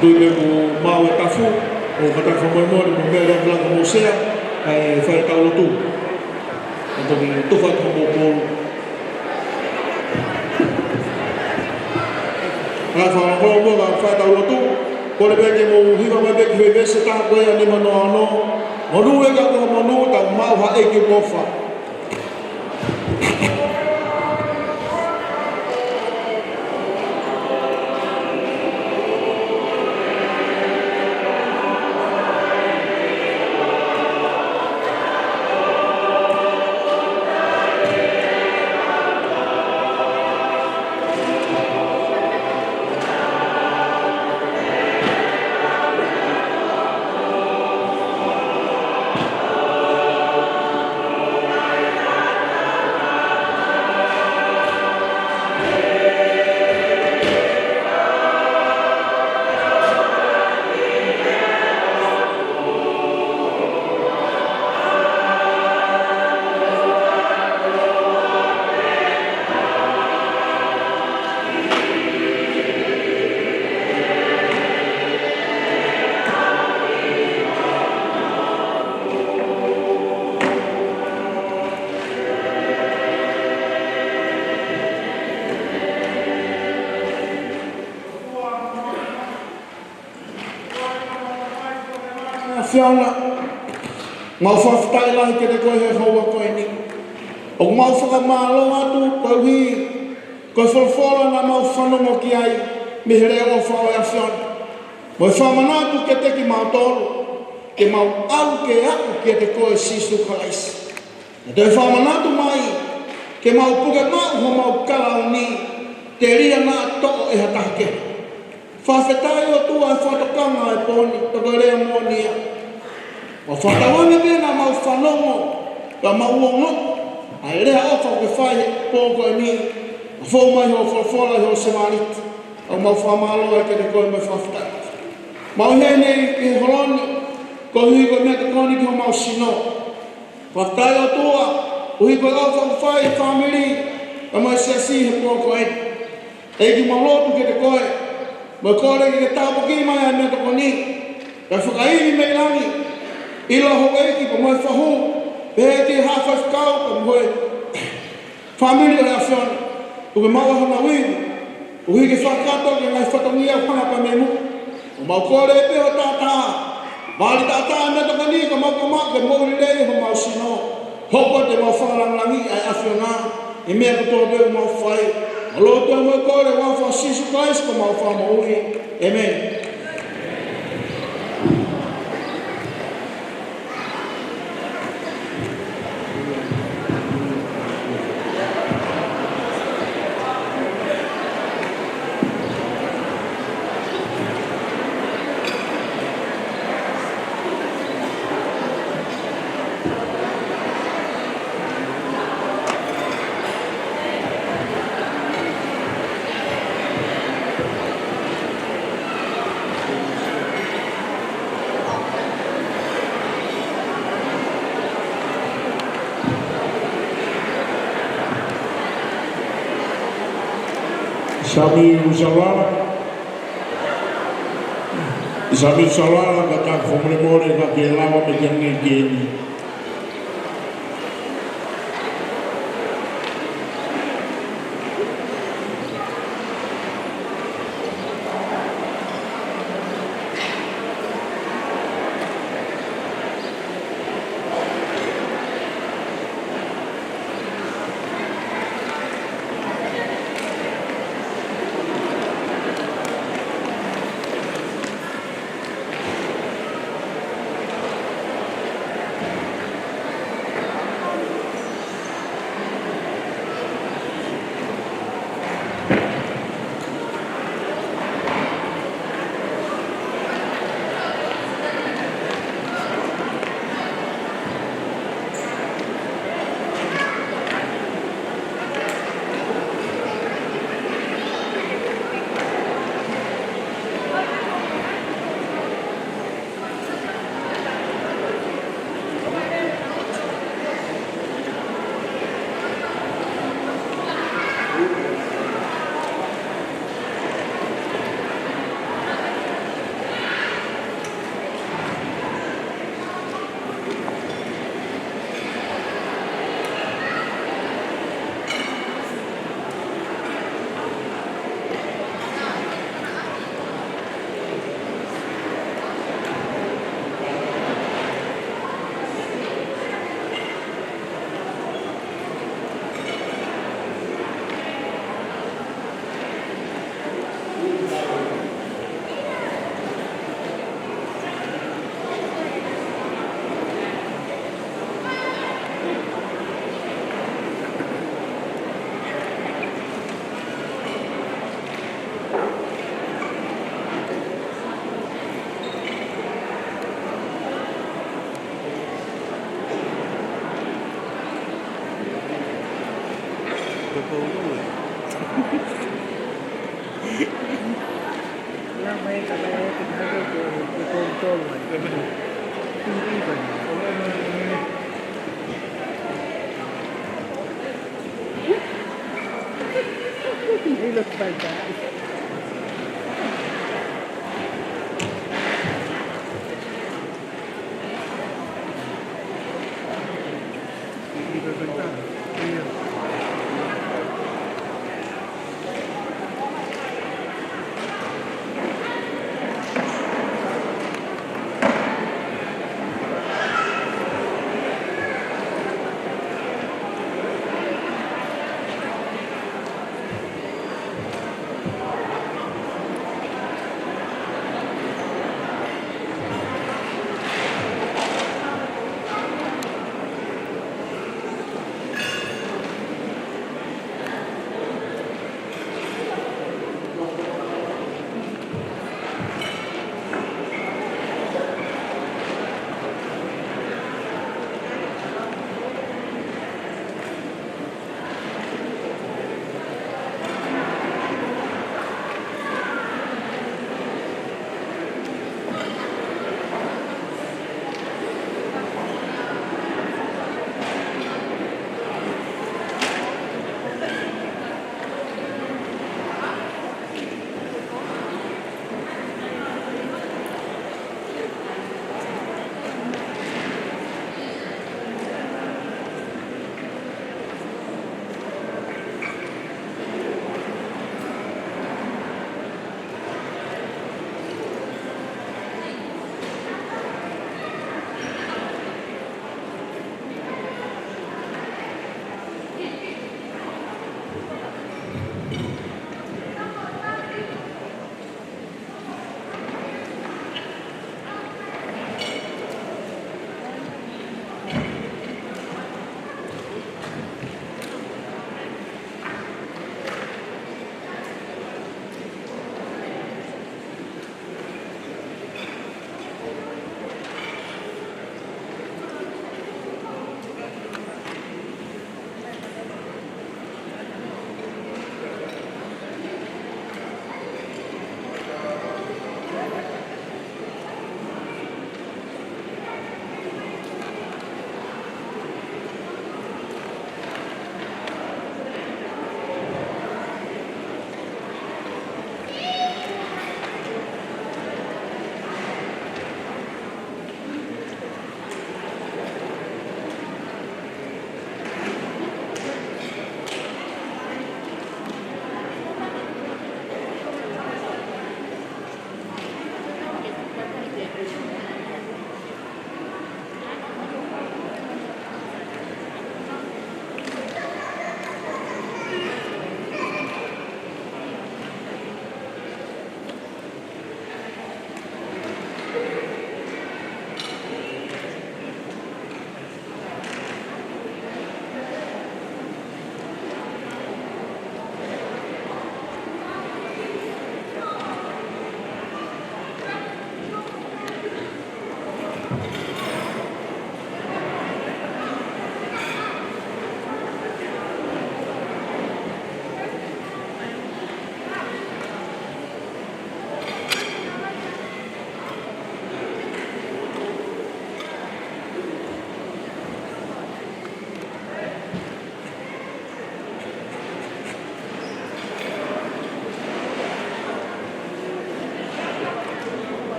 Tui pē kuo maʻu e tafu, ʻo ka ta fakamolemole, mo meʻa lea laka mo sea, ē, fai ka lotu. ʻE toki tufa atu hoʻomou poulu. Ka fakalongolongo muʻa ka fai ka lotu. Kole pē ke mou hiva mai pē ki he veesi ʻe taha ko ia, nimanoa ono. Monū ʻe ʻEiki ʻa e kau monū, tau maʻu ha ʻEiki ʻoku ʻofa. ʻAfiona, mau fakafetaʻi lahi kiate koe he houa ko eni. ʻOku mau fakamālō atu koeʻuhi ko e folofola naʻa mau fanongo ki ai mei he leʻo ʻofa ʻo e ʻAfiona. Mo e fakamanatu kiate kimautolu, ke mau ʻalu ke aʻu kiate koe Sīsū Kalaisi. Naʻa ke toe fakamanatu mai, ke mau puke maʻu homau kalauni, telia naʻa toʻo ʻe ha taha kehe. Fakafetaʻi ʻOtua he fakatokanga ʻo e pō ni, toko lea moʻoni ia. Mau fakatauange pē naʻa mau fanongo, ka mau ongoʻi ʻa e lea ʻofa ʻoku ke fai he pō ko eni, ʻa e fou mai hoʻo folofola ʻi hoʻo sevāniti. ʻOku mau fakamālō ai kiate koe mo e fakafetaʻi. Mau ʻi heni ʻi he holo ni, koeʻuhi ko e meʻatokoni ki homau sino. Fakafetaʻi ʻOtua, koeʻuhi ko e ʻofa ʻoku fai ʻe he fāmili, pea mo e siasi he pō ko eni. ʻEiki, mau lotu kiate koe, mo e kole ke ke tāpuakiʻi mai ʻa e meʻatokoni, kae fakaivia mei langi, ʻilo houʻeiki pea mo e fahu, pehē ki he faifekau pea mo e fāmili ʻo e ʻAfiona, ʻoku mau ʻohana uivi, ʻoku ke fakakakato ki he ngaahi fatongia ʻoku hanga pē mei muʻa. ʻOku mau kole pē ho taʻataʻa, vali taʻataʻa meʻatokoni ka mau kamaʻu ke moʻui lelei homau sino. Hoko atu ke mau fakalāngilangiʻi ʻa e ʻAfiona, ʻi he meʻa kotoa pē ʻoku mau fai. Mau lotu mo e kole ʻi he huafa ʻo Sīsū Kalaisi ko homau Fakamoʻui. ʻĒmeni. Sami Usalala. Sami Usalala, ka ta fakamolemole ka ke lava mei he ngaahi keni. He looks like that.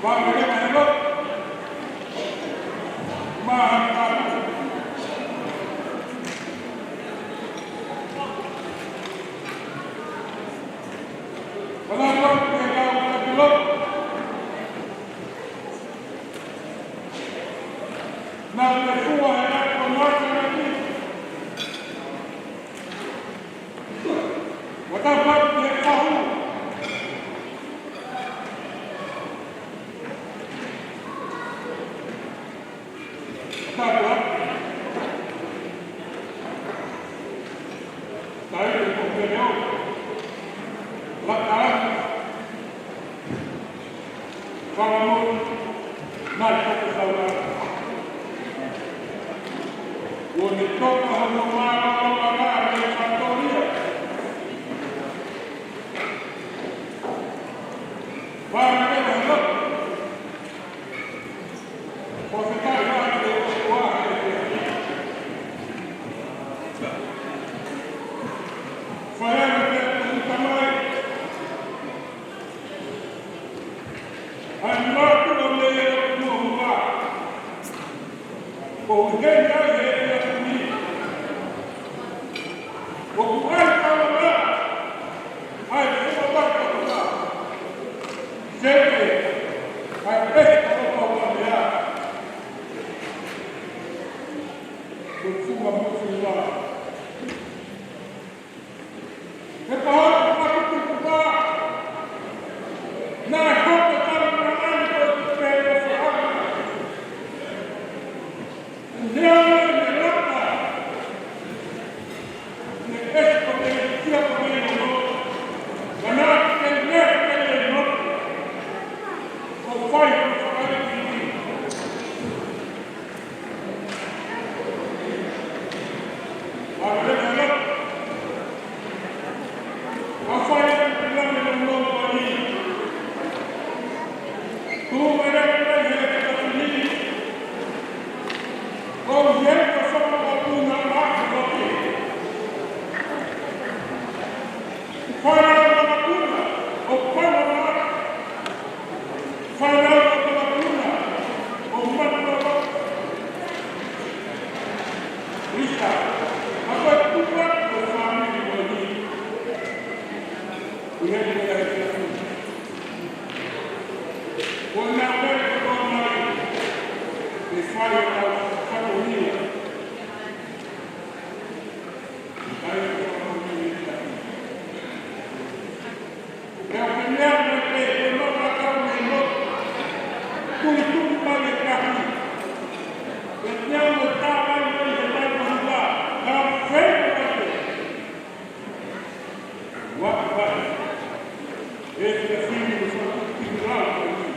Fakamolemole, mālō. Mālō. Mālō, mālō. Naʻe fua he ʻaho ko Mātiu. Watapati he kahu. Watapati. Taʻe ko Peleo. Laka. Fakamolemole, mai ka te kaula. Kuo ne toka hono mālōlō ʻa e fakatoria. Fakamolemole, ko e fetaʻi atu e ʻOtua he ʻEiki. Fai ange pē ʻoku tamai. ʻA e mātuʻa mei he ʻOtua. Ko e heni ai he ʻEiki ni. ʻOku ʻai kau la. ʻAi fua baka kua. Seke. ʻAi pehe kau la kau la mea. Ko e funga mo e funga. He pahā ko e patu tuku pā. Naʻe hoko tau na ani ko e tupe ko faʻa. Lea ne laka. Ne ʻesi ko e kia ko e no. Mana ke ne ke ne no. Ko fai ko faʻa ki. Fānau ʻo Tolapuna, ʻo Mataʻofa. Lisa, ʻa ko e tupu atu ʻo e fāmili ko eni. ʻI he ʻi he ʻi he ʻi he. Ko e nā pere ko tō mai, ʻe fai ʻa e fatongia. ʻI he ʻi he ʻi he. Pea ʻoku ne meʻa mai pē, ʻe nofo ʻa kau mei loto. Tulituli mai e kahu. ʻE meʻa mai tā mai mai he mai ko hiva. Ka fei mai pē. Ua ka fai. ʻE te fini ko fatu ki lau ko ni.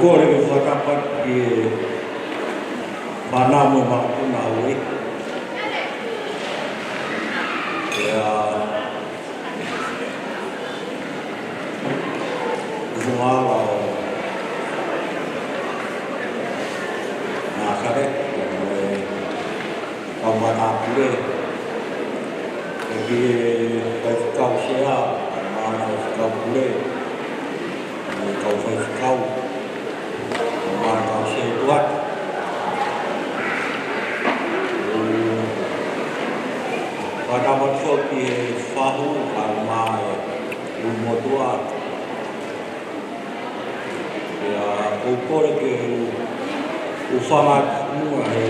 Kole ke fakatapu ki he fānau mo e makapuna ʻo e. Ia, ʻuhinga ʻo Nāsale, mo e kau matāpule, ʻa e faifekau sea, mo e faifekau pule, mo e kau faifekau, mo e kau sētuata. Fakatapu atu ki he fahu, kae ʻumaʻā e ʻulumotuʻa. Ia, ʻoku ou kole ke u, u hūfanga atu muʻa he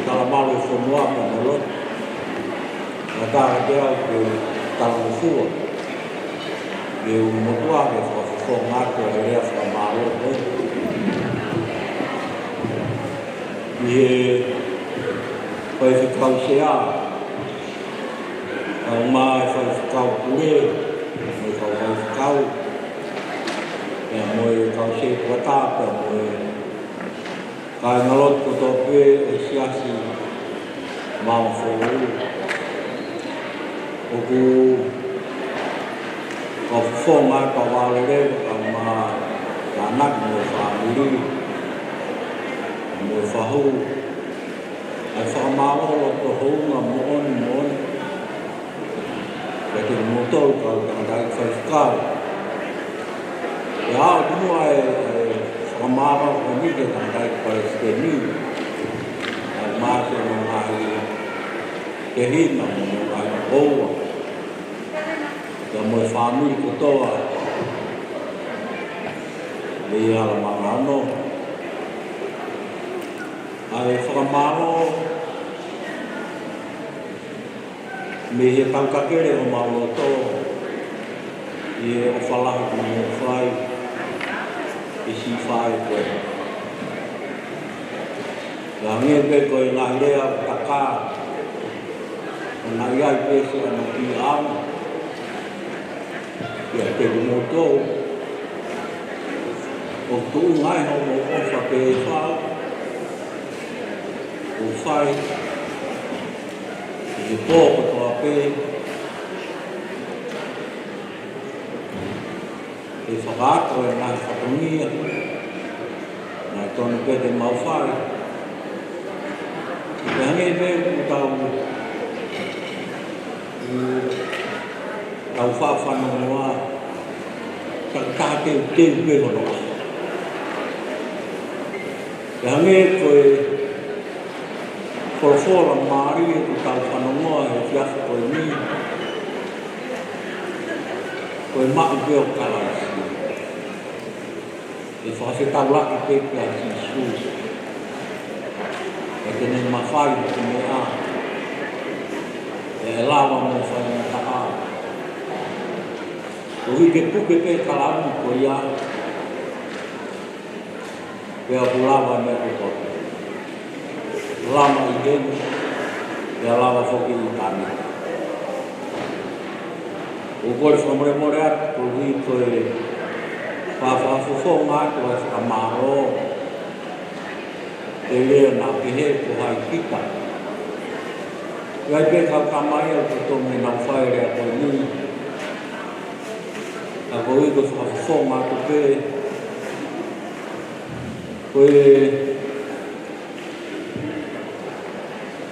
talamalu ʻo e fonua mo e lotu. Naʻe ʻikai ke u talangofua. Ke u motuʻa ke fakafofonga atu e lea fakamālō ko ē. ʻI he faifekau sea, kae ʻumaʻā e faifekau pule, mo e kau faifekau, pea mo e kau sētuata, pea mo e kāingalotu kotoa pē ʻo e Siasi Maʻuʻanga Foʻou. ʻOku ou fakafofonga atu e fakalelei, kae ʻumaʻā e tānaki mo e fāmili, mo e fahu, ʻa e fakamālō loto houngaʻia moʻoni moʻoni kiate kimoutolu kau tangataʻeiki faifekau. Pea ʻoku ou ʻai e, e fakamālō ko eni ki he tangataʻeiki palesiteni, kae ʻumaʻā siʻono ngaahi tehina mo hono ngaahi tokoua, pea mo e fāmili kotoa mei Halamaʻangahau. ʻA e fakamālō mei he taukakele ʻo homau loto ʻi he ʻofa lahi kuo mou fai ki siʻi faʻē ko ē. Pea hangē pē ko e ngaahi lea ʻoku taka, ʻoku ʻi ai pē siʻono kiʻi ʻaonga kiate kimoutolu, ʻoku tuʻunga ai hoʻomou ʻofa pē ʻoku fai ʻi he pō kotoa pē, ke fakaako e ngaahi fatongia naʻe tonu pē ke mau fai. Pea hangē pē ʻoku tau, ʻoku tau faʻa fanongoa, taʻu taha teuteu pē hono ʻaho. Pea hangē ko e folofola mālie ʻoku tau fanongoa he efiafi ko eni, ko e maʻu pē ʻo Kalaisi, ʻe fakafetaulaki pē kia Sīsū, ʻe te ne mafai mo te ne ʻā, ʻe lava mo faingataʻa. Koeʻuhi ke puke pē kalauni ko ia, pea ʻoku lava e meʻa kotoa. Lava ʻi heni, pea lava foki ʻi tāne. ʻOku ou kole fakamolemole atu koeʻuhi ko e fakafofonga atu ʻa e fakamālō, he lea naʻa pehē ko hai kita. ʻI ai pē kau tamai ʻoku totonu ke nau fai e lea ko eni. Ka koeʻuhi ko e fakafofonga atu pē, ko e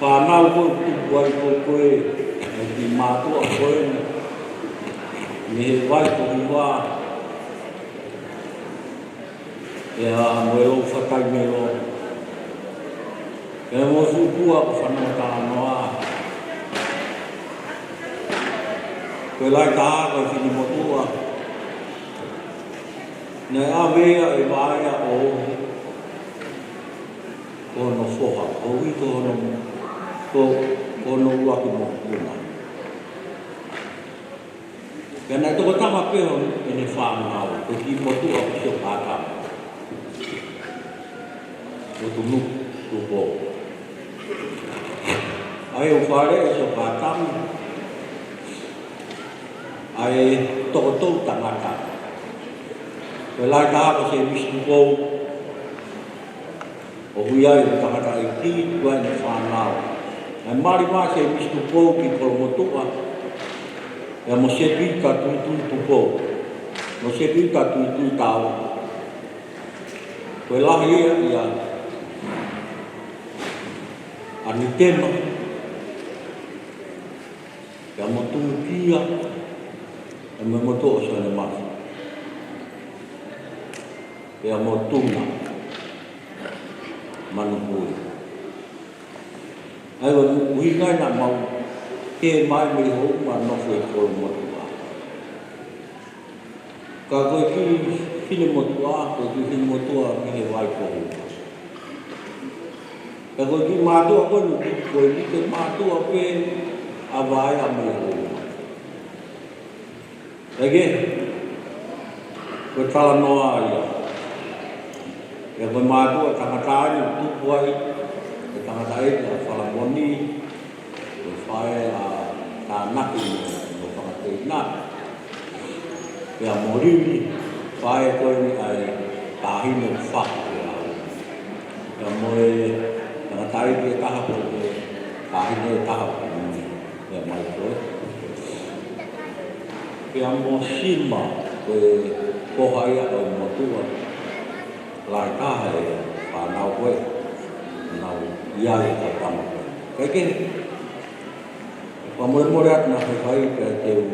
fānau ko ē ʻoku tupu ai ko ē, ko e, ʻa e kiʻi mātuʻa ko eni, mei he vai ko Hiva, pea mo e lou fakai melo, pea mo Sūpua ko Fanua Talanoa, ko e lahi taha ko e finemotuʻa, naʻe ʻave ia ʻe Vaea ʻo Ohi ko hono foha, ʻo ui ko hono, ko, ko hono ʻuluaki mokopuna. Pea naʻe tokotama pē ʻo ʻene fānau, ko e kiʻi motuʻa ko Siokatama, ʻo Tunuku, Tupou. ʻA ia ʻoku fāʻeleʻi ʻe Siokatama ʻa e toko tolu tangata. Ko e lahi taha ko Sēmisi Tupou, ʻoku ʻi ai e tangataʻeiki, ʻoku ʻi ai ʻene fānau. Naʻe mali mai ʻa Sēmisi Tupou ki Kolomotuʻa, pea mo Sepita Tuitui Tupou, mo Sepita Tuitui Tau. Ko e lahi ia ʻia ʻAnitema, pea mo Tukia, pea mo e motuʻa ʻo Sione Mafi, pea mo Tuna Manupui. ʻA ia ko e ʻuhinga ia naʻa mau kē mai mei Houma ʻo nofo ʻi Kolomotuʻa. Ka ko e kiʻi finemotuʻa, ko e kiʻi finemotuʻa mei he Vai ko Houma. Pea ko e kiʻi mātuʻa ko eni, ko e kiʻi mātuʻa pē ʻa Vai ʻa mei Houma. ʻIkai ke, ko e talanoa ia. Pea ko e mātuʻa tangata eni, tupu ai, ko e tangataʻeiki ʻa Falamoni, ko e faʻē ʻa Tānaki mo, mo Fakateina. Pea mo Lili, faʻē ko eni ʻa e taʻahine ʻoku faʻu pē au. Pea mo e tangataʻeiki ʻe taha ko e taʻahine ʻe taha ko eni. Pea mai ko e. Pea mo Sima, ko e foha ia ʻo e motuʻa. Lahi taha e fānau ko ē, nau ʻi ai e kau tama ko ē. ʻIkai ke, fakamolemole atu naʻa faifai pea te u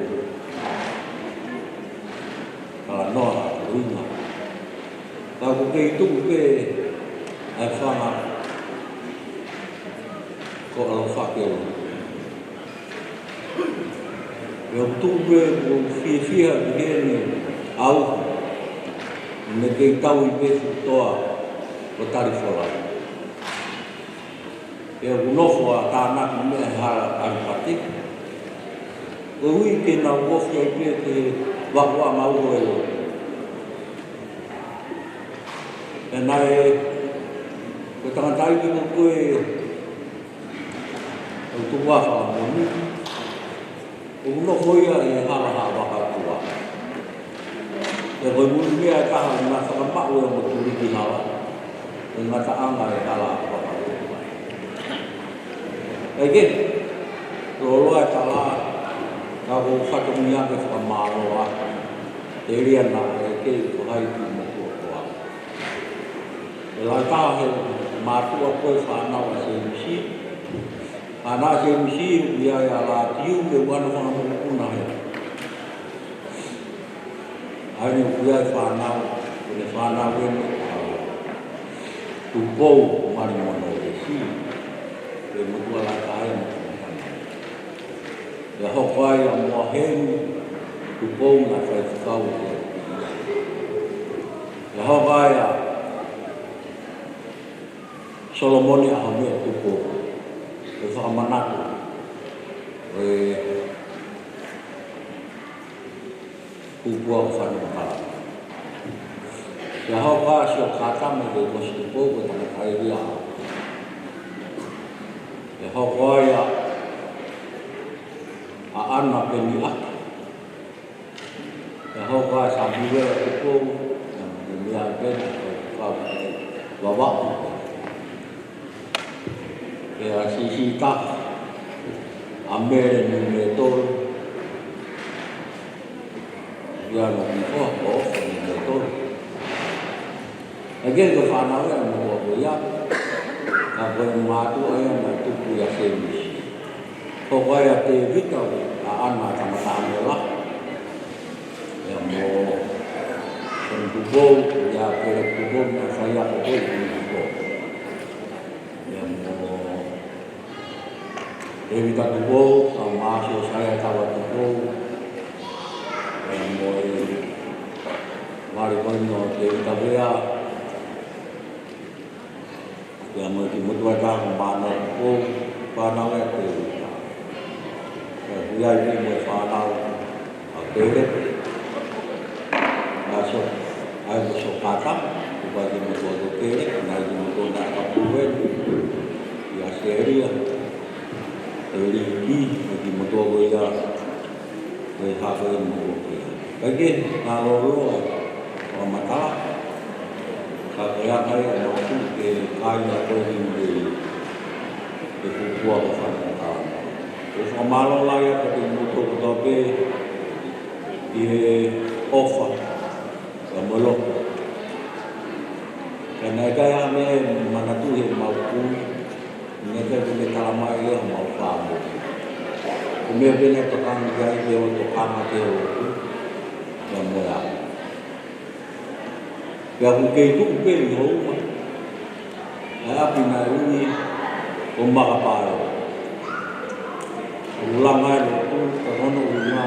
talanoa ʻa Luinga. Ka ʻoku kei tuku pē ʻa e fanga ko ʻAlofake. Pea ʻoku tuku pē ʻoku fiefia ki heni au, ne kei tau i pē futoa ko Talifola. Pea ʻoku nofo ʻa Tānaki mei he hala ʻAlipate. Koeʻuhi ke nau ofi ai pē ki he vakuʻanga uho ʻo e lotu. Pea naʻe, ko e tangataʻeiki ko ē, ʻo Tuʻa Falamoni, ʻoku nofo ia ʻi he hala Haʻavakatuʻa. Pea ko e moʻui meʻa ʻe taha naʻe fakamaʻu ʻe he ongo tuliki hala, ko e ngataʻanga e hala Haʻavakatuʻa. ʻIkai ke, loloa e tala, ka ko e fatongia ke fakamālō atu, telia naʻe kei fakaʻeiki mo e kuakuaʻi. Ko e lahi taha he mātuʻa ko ē fānau ʻa Sēmisi. Fānau ʻa Sēmisi, ʻoku ʻi ai ʻa Lātiu, pea ʻoku ʻi ai hono fanga mokopuna hē. ʻA ia ʻoku ʻi ai e fānau, ko ʻene fānau eni ʻa Tupou Malimono Lesi, ko e motuʻa lahi taha ia mo e fānau. Pea hoko ai ʻa Moaheni Tupou naʻe faifekau ʻi he. Pea hoko ai ʻa Solomone ʻAhomeʻa Tupou, ko e fakamanatu ʻo e kupua ʻo Fanua Kala. Pea hoko ʻa Siokatama Leikosi Tupou, ko e tangataʻeiki ia. Pea hoko ai ʻa, ʻa ʻAna Peniʻaki. Pea hoko ʻa Sāmiuela Tupou, ʻa Peniʻaki Peni, ko e kau Vavaʻu. Pea siʻisiʻi taha, ʻa Mele Numeʻetolu. Ia no ki ko ko Numeʻetolu. ʻIkai ke fānau ia mo ko ia. Ka ko e mātuʻa ia naʻe tupu ʻia Sēmisi. Hoko ai ʻa Tēvita, ʻa ʻAna Tamatamela. Ia mo Soni Tupou, ia Pele Tupou, naʻe faiako ko ē ʻi Tupou. Ia mo Tēvita Tupou, ʻa Māsio Saia Tava Tupou. Ia mo e mali ko eni ʻo Tēvita Vea. Pea mo e kiʻi motuʻa ʻe taha ko Mānoa Tupou, fānau ʻa Tēvita. Pea ʻoku ʻi ai pē mo e fānau ʻa Pele. Naʻe so, ʻa ia ko Sokata, ʻoku ʻi ai e kiʻi motuʻa ko Pele, naʻe ʻi ai e kiʻi motuʻa naʻe kapu eni, ʻia Selia, ʻe Liki, mo e kiʻi motuʻa ko ia, ko e hako e motuʻa ko ia. ʻIkai ke, naʻa loloa, Matala, ka ko e anga ia ʻo e motu ke kai na ko e himi e kukuā ko Fana Matala. ʻOku ou fakamālō lahi atu kiate kimoutolu kotoa pē ʻi he ʻofa, ka mo e loto. Ka naʻe ʻikai ha meʻa ʻe manatuʻi ʻe heʻemau kui, naʻe ʻikai ke ne talamai ʻe homau fāmili. Ko e meʻa pē naʻe tokanga ki ai ke u tokanga ki he lotu, ka mo e ʻapi. Pea ʻoku kei tuʻu pē ʻi Houma ʻa e ʻapi naʻe ui ko Makapae. ʻOku langa e lotu ka ko hono ʻuhinga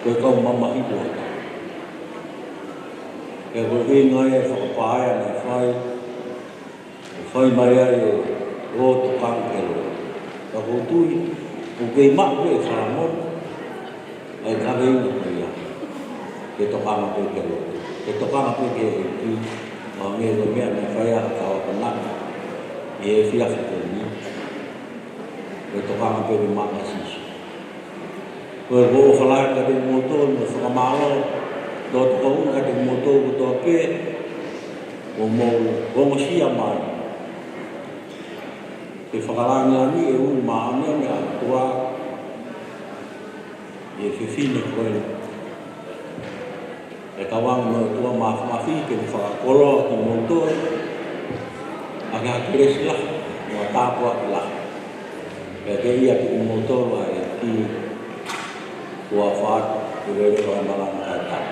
ko e kau mamahi ʻo e ʻapi. Pea ko e ʻuhinga ia e fakapaea naʻe fai, ʻo fai mai ai ʻo tokanga ki he lotu. Ka ʻoku ou tui, ʻoku kei maʻu pē ʻe Salamoni ʻa e kaveinga ko ia, ke tokanga pē ki he lotu, ke tokanga pē ki he ʻEiki, ʻo hangē ko e meʻa naʻe fai ʻe he kau akonaki ʻi he efiafi ko eni, ke tokanga pē ki he maʻa ʻa Sīsū. Ko e ʻofa lahi kiate kimoutolu, mo e fakamālō tōtōʻuhi kiate kimoutolu kotoa pē, ʻoku mou ongosia mai ke fakalāngilangiʻi e ui māʻoniʻoni ʻa e ʻOtua ʻi he fefine ko eni. ʻE kau ange mo e ʻOtua Māfimafi ke ne fakakoloa kimoutolu ʻaki ha kelesi lahi, mo ha tāpuaki lahi. Pea ke ʻiate kimoutolu ʻa e ʻEiki, ʻofa atu, ke lele fakamalanga ʻa e tau.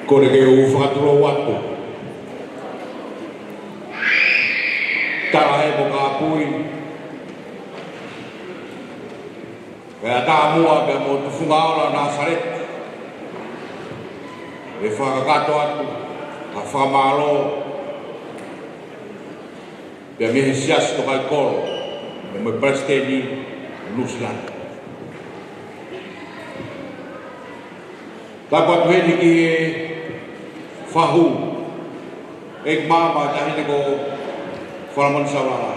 Kole ke u fakatulou atu. Tala he mo kāpui. Pea tāmuʻa pea mo Tufungaola Nāsaleti. ʻE fakakakato atu ha fakamālō pea mei he Siasi Tōkaikolo, pea mo e Palesiteni ʻo Nuʻusila. Tapu atu heni ki he fahu, ʻeiki maama ʻa e taʻahine ko Falamoni Saulala.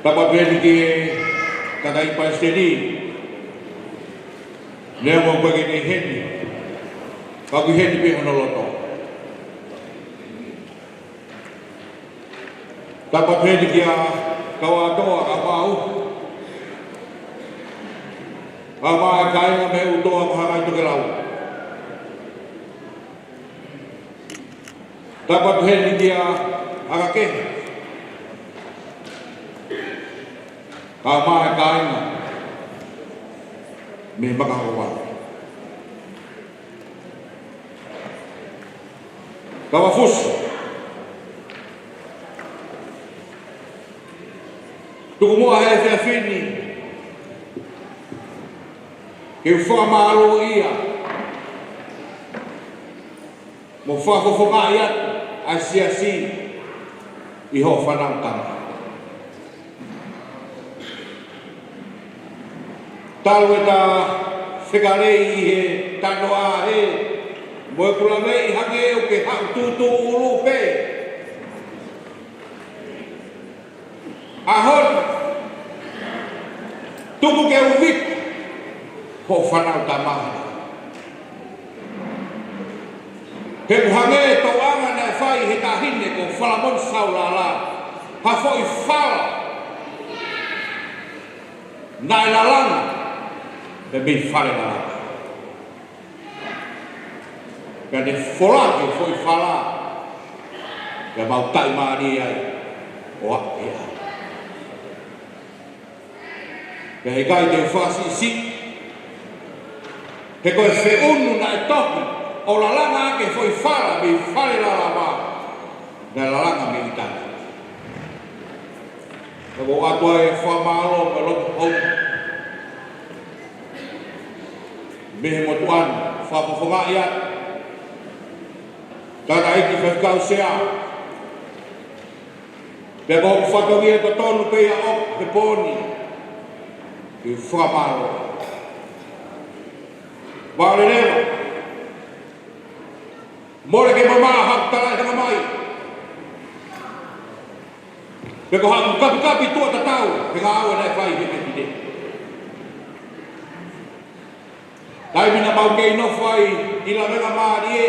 Tapu atu heni ki he kakai Palesiteni, neongo ʻoku ʻikai ke ne ʻi heni, ka ʻoku ʻi heni pē hono loto. Tapu atu heni kia Kauatoa, Kaumāʻuhi, kae ʻumaʻā e kāinga mei ʻUtoa mo Hangai Tokelau. Tapu atu heni kia Hakakehe, kae ʻumaʻā e kāinga mei Makahokovalu. Kavafusi. Tuku muʻa he efiafi ni ke u fakamālōʻia mo fakafofongaʻi atu ʻa e Siasi ʻi hoʻo fānau tama. Talu ʻeta fekalei ʻi he tanoa he mo e kulameʻi hangē ʻoku ke haʻu tuʻutuʻu ʻulu pē. ʻAho ni, tuku ke u viko hoʻo fānau tama. He ʻoku hangē e tōʻonga naʻe fai he taʻahine ko Falamoni Saulala, ha foʻi fala naʻe lalanga pē mei Fale Lalanga. Pea ne folaki e foʻi fala, pea mau taʻimālie ai ʻo aʻu ki ai. Pea ʻikai te u fakasiʻisiʻi, he ko e feʻunu naʻe tohi ʻo lalanga ʻaki e foʻi fala mei Fale Lalanga, naʻe lalanga mei ʻItali. Pea ʻoku ou ʻoatu ai e fakamālō mo e loto houngaʻia mei he motuʻa ni, fakafofongaʻi atu. Tangataʻeiki Faifekau Sea, pea ko hoku fatongia totonu pē ia ʻoʻoku he pō ni, ke fakamālō. Vale leva. Mole ke mamaʻo haʻaku talaʻehanga mai, pe ko haʻaku kapikapi tuʻa tatau he ngāue naʻe fai he fefine. Taimi naʻa mau kei nofo ai ʻi Lavengamālie,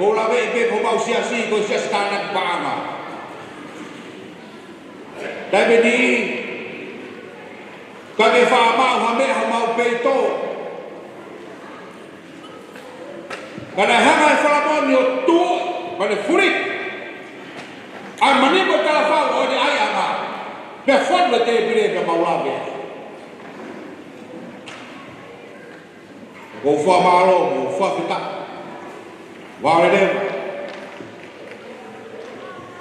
ʻo laveʻi pē ko homau siasi, ko e Siasi Tānaki Paʻanga. Taimi ni, ka ke faʻa maʻu ha meʻa homau peito. Ka naʻe hanga ʻe Solomone ʻo tuʻu, ka ne fuli ʻa e mani mo e talafau ʻo ʻene ʻaiʻanga, pea fonu e tēpile pea mau lave. Ko e fakamālō, ko e fakafetaʻi. Vale leva.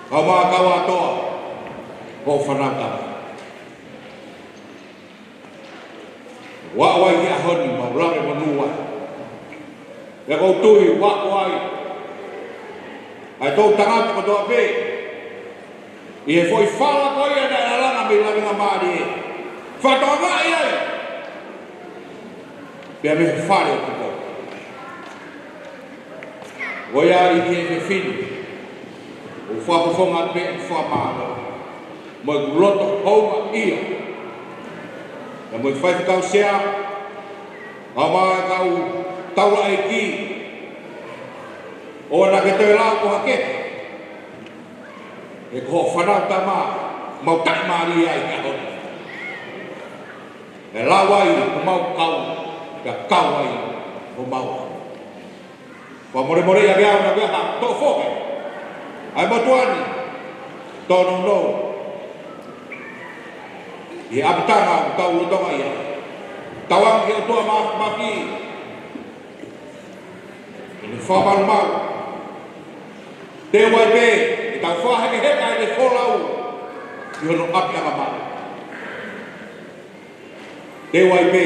Kau mai kau ʻatoa, ko e fānau tama. Ua ʻo aʻu ki he ʻaho ni, mau lave monū ai. Pea ʻoku ou tui, ua ʻo aʻu ai. ʻA e toʻutangata kotoa pē ʻi he foʻi fala ko ia naʻe lalanga mei Lavengamālie. Fakatokangaʻi ai. Pea mei he fale ʻo Tupou. Ko ia ʻi he fefine, ʻoku fakafofonga pē ʻeku fakamālō mo ʻeku loto houngaʻia ia. Pea mo e Faifekau Sea, kau mai kau taulaʻeiki, ʻoua naʻa ke toe lau ko ha kehe, he ko hoʻo fānau tama mau taʻimālie ai he ʻaho ni. ʻE lau ai homau kau, pea kau ai homau. Fakamolemole ia ke au na ke ha toʻo foki ʻa e motuʻa ni, tōnounou ʻi he ʻapitanga ʻoku tau lolotonga ai. Tauange ki he ʻOtua Māfimafi ʻene fakamalumalu. Teu ai pē ʻetau fakahekeheka ʻene folau ʻi hono ʻapiʻanga maʻu. Teu ai pē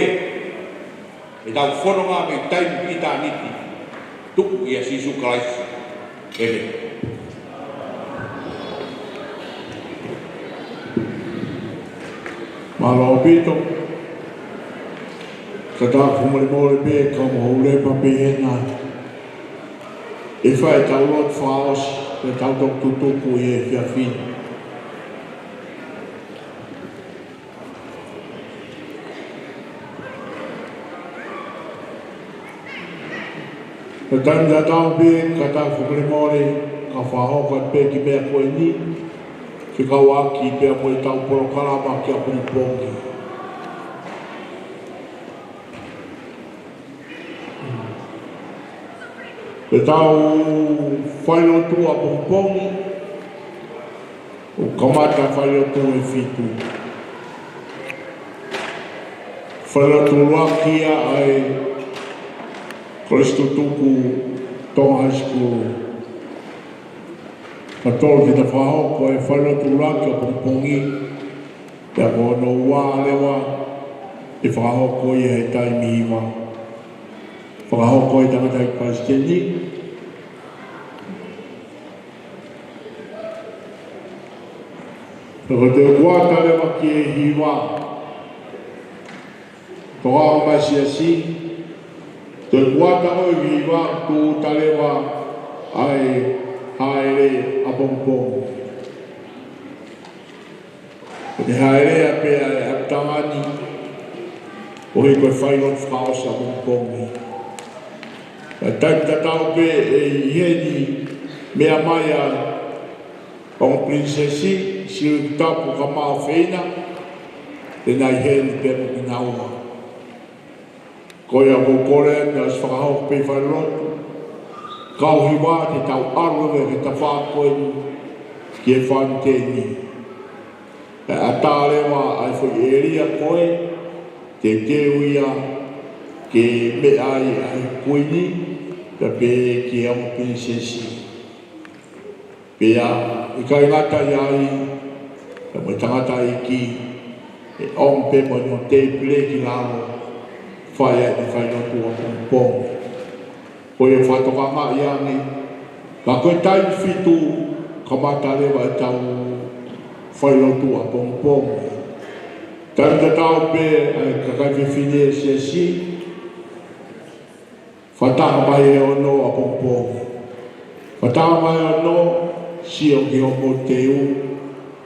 ʻetau fononga mei taimi ki ʻitāniti, tuku ʻia Sīsū Kalaisi. ʻĒmeni. Mālō ʻaupito. Ka tau fakamolemole pē, kau mo houlepa pē hena. ʻE fai ʻetau lotu fakaʻosi, pea tau toki tutuku ʻi he efiafi ni. Ko e taimi tatau pē, ka tau fakamolemole, ka fakahoko atu pē kiʻi meʻa ko eni, fekauʻaki pea mo ʻetau polokalama ki ʻapongipongi. Ko ʻetau failotu ʻapongipongi, ʻoku kamata failotu ʻe fitu. Failotu ʻuluaki ia ʻa e Kolisi Tutuku Tonga High School. Ka tolu ke ta fakahoko e failotu ʻuluaki ʻapongipongi, pea ko hono ua leva ʻe fakahoko ia he taimi hiva. Fakahoko ʻe he tangataʻeiki palesiteni. Pea ko e toe kuata leva ki he hiva, tokanga mai siasi, toe kuata ko e hiva, tūʻuta leva ʻa e hāʻele ʻapongipongi. Ko e hāʻele ia pē ʻa e ʻapitanga ni, ʻo hiki ko e failotu fakaʻosi ʻapongipongi. Ka taimi tatau pē ʻe ʻi heni meʻa mai ʻa e ongo pilinisesi, Siliu Tapu Kamau Feina, te na ʻi heni pē mo kinaua. Ko ia ʻoku ou kole atu ʻosi fakahoko pē failotu. Kau hiva te tau ʻalu leva ki he tafaʻaki ko eni ki he fāniteni. ʻE ʻatā leva ʻa e foʻi ʻēlia ko ē, teuteu ia ke meʻa ai ʻa e Kuini, pea pehē ki he ongo pilinisesi. Pea ʻikai ngata ai, pea mo e tangataʻeiki, ʻe ʻomi pē mo hono tēpile ki lalo, fai ai e failotu ʻapongipongi. Ko ia fakatokangaʻi ange, ka ko e taimi fitu kamata leva ʻetau failotu ʻapongipongi. Taimi tatau pē ʻa e kakai fefine ʻo e siasi, fakataha mai he ono ʻapongipongi. Fakataha mai he ono, sio ki hoʻomou teu,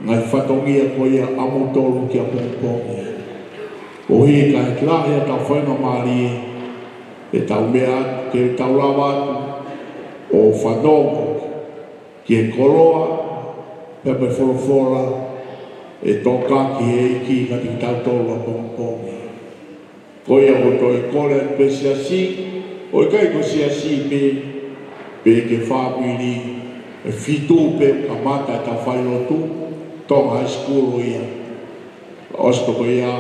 ngaahi fatongia ko ia ʻamoutolu ki ʻapongipongi. Koeʻuhi ka ʻi he lahi ʻetau faingamālie, ʻetau meʻa, ke tau lava atu ʻo fanongo ki he koloa, pea mo e folofola, ʻe toka ki he ʻEiki kiate kitautolu ʻapongipongi. Ko ia ʻoku ou toe kole atu pē siasi, ʻo ʻikai ko e siasi pē, pē ki he fāmili, ʻe fitu pē kamata ʻetau failotu, Tonga High School ia. ʻOsi ko ia,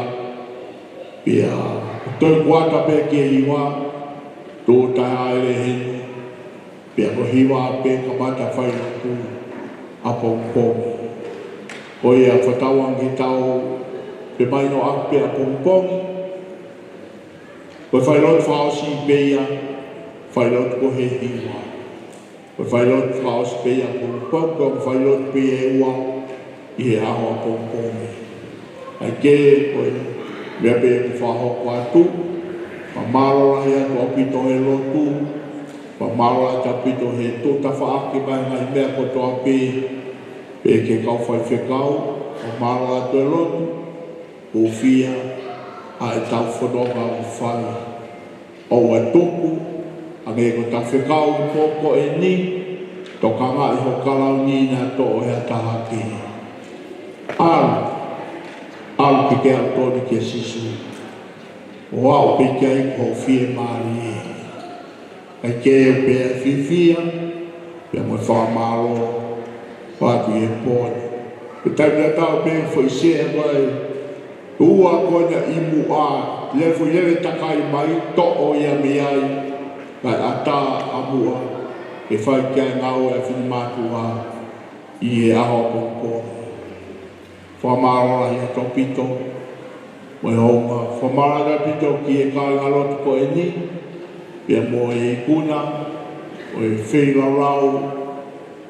pea toe kuata pē ki he hiva, tuʻu taha ʻa e leheni, pea ko e hiva pē kamata failotu ʻapongipongi. Ko ia fakatauange ke tau pē mai noa pē ʻapongipongi. Ko e failotu fakaʻosi pē ia, failotu ko e hiva. Ko e failotu fakaʻosi pē ia ʻapongipongi, ko e failotu pē ia ʻe ua ʻi he ʻaho ʻapongipongi. ʻA ia ko e meʻa pē ʻoku fakahoko atu, fakamālō lahi atu ʻaupito he lotu, fakamālō lahi atu ʻaupito he tuʻu tafaʻaki mai ngaahi meʻa kotoa pē, pē ki he kau faifekau, fakamālō atu he lotu, hūfia ʻa ʻetau fononga ʻoku fai. ʻOua ʻe tuku, hangē ko ʻetau fekau he pō ko eni, tokangaʻi hoʻo kalauni naʻa toʻo ʻe ha taha kehe. ʻAlu, ʻalu ke ke aʻu tonu kia Sīsū. ʻO aʻu pē ki ai ko hoʻo fiemālie. ʻA ia ke pea fiefia, pea mo e fakamālō, ʻoatu ʻi he pō ni. Ko e taimi tatau pē foʻi sea ko ē, ua ko ena ʻi muʻa, lele foʻi lele takai mai, toʻo ia mei ai, kae ʻatā ʻa muʻa, ke fai ki ai e ngāue ʻa e finemātuʻa, ʻi he ʻaho ʻapongipongi. Fakamālō lahi atu ʻaupito, mo e hounga, fakamālō lahi atu ʻaupito ki he kāingalotu ko eni, pea mo e ikuna, ʻo e feilaulau,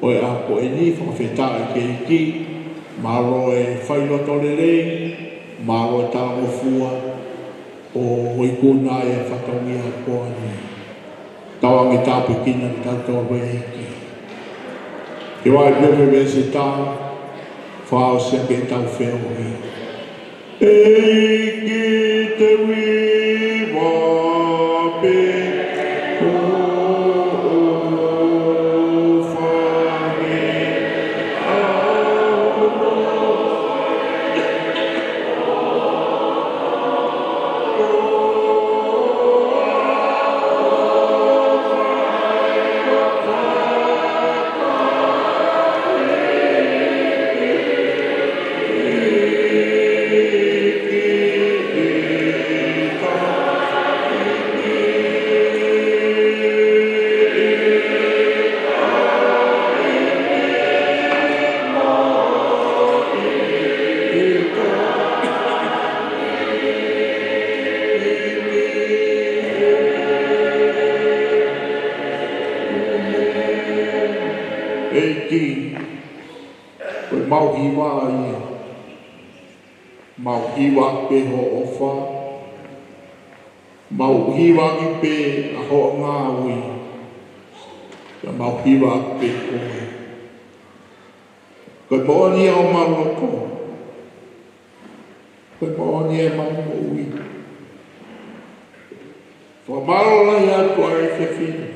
ʻo e ʻaho ko eni, fakafetaʻi ki he ʻEiki, mālō e failoto lelei, mālō e talangofua, ʻo ikuna e fatongia ko eni. Tauange tāpuekina kitautolu ʻe he ʻEiki. Ke vahevahe pē veesi ʻe taha, fakaʻosi ʻaki ʻetau feohi. ʻEiki te u hiva pē hoʻo fale. ʻEiki, ko ʻemau hiva ia. Mau hiva pē hoʻo ʻofa. Mau hiva pē ʻa hoʻo ngāue. Pea mau hiva pē koe. Ko e moʻoni ʻa homau loto. Ko e moʻoni ʻa homau moʻui. Fakamālō lahi atu ʻa e fefine.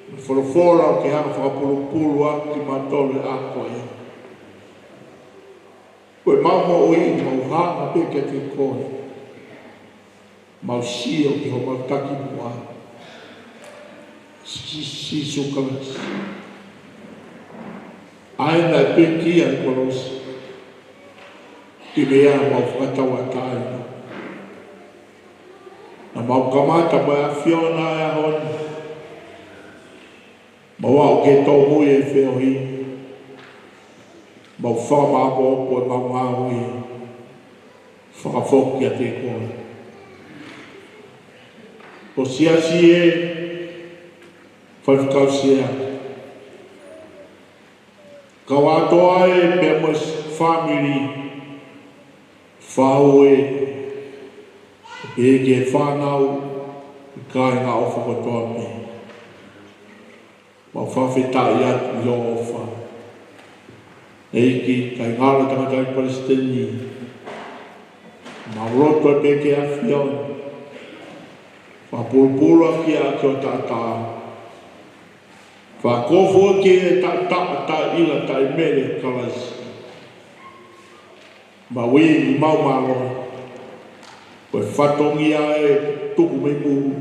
Mo e folofola ʻoku ke hanga fakapulupulu ʻaki kimautolu he ʻaho ko eni. Ko ʻemau moʻui, mau hanga pē kiate koe. Mau sio ki homau takimuʻa. Sī-, Sīsū Kalaisi. ʻA ē naʻe pekia ʻi he kolosi. Ke meʻa mau fakatauʻatāina. Naʻa mau kamata mo e ʻAfiona he ʻaho ni. Mau aʻu ki he tōmui e feohi. Mau fakamāʻopoʻopo ʻemau ngāue. Fakafoki kiate koe. Ko Siasi ē, Faifekau Sea, kau atu ai pea mo e fāmili, faʻē, pea ki he fānau, kāinga ʻofa kotoa pē. Mau fakafetaʻi atu ʻi hoʻo ʻofa, ʻEiki, kāinga, tangataʻeiki palesiteni. Mau lotu pē ki he ʻAfiona, fakapulupulu ʻaki ʻa e taʻataʻa, fakakofu ʻaki e taʻataʻa taʻeʻila taʻemele ʻo Kalaisi. Mau ui, mau mālō, ko e fatongia ʻe tuku mei muli,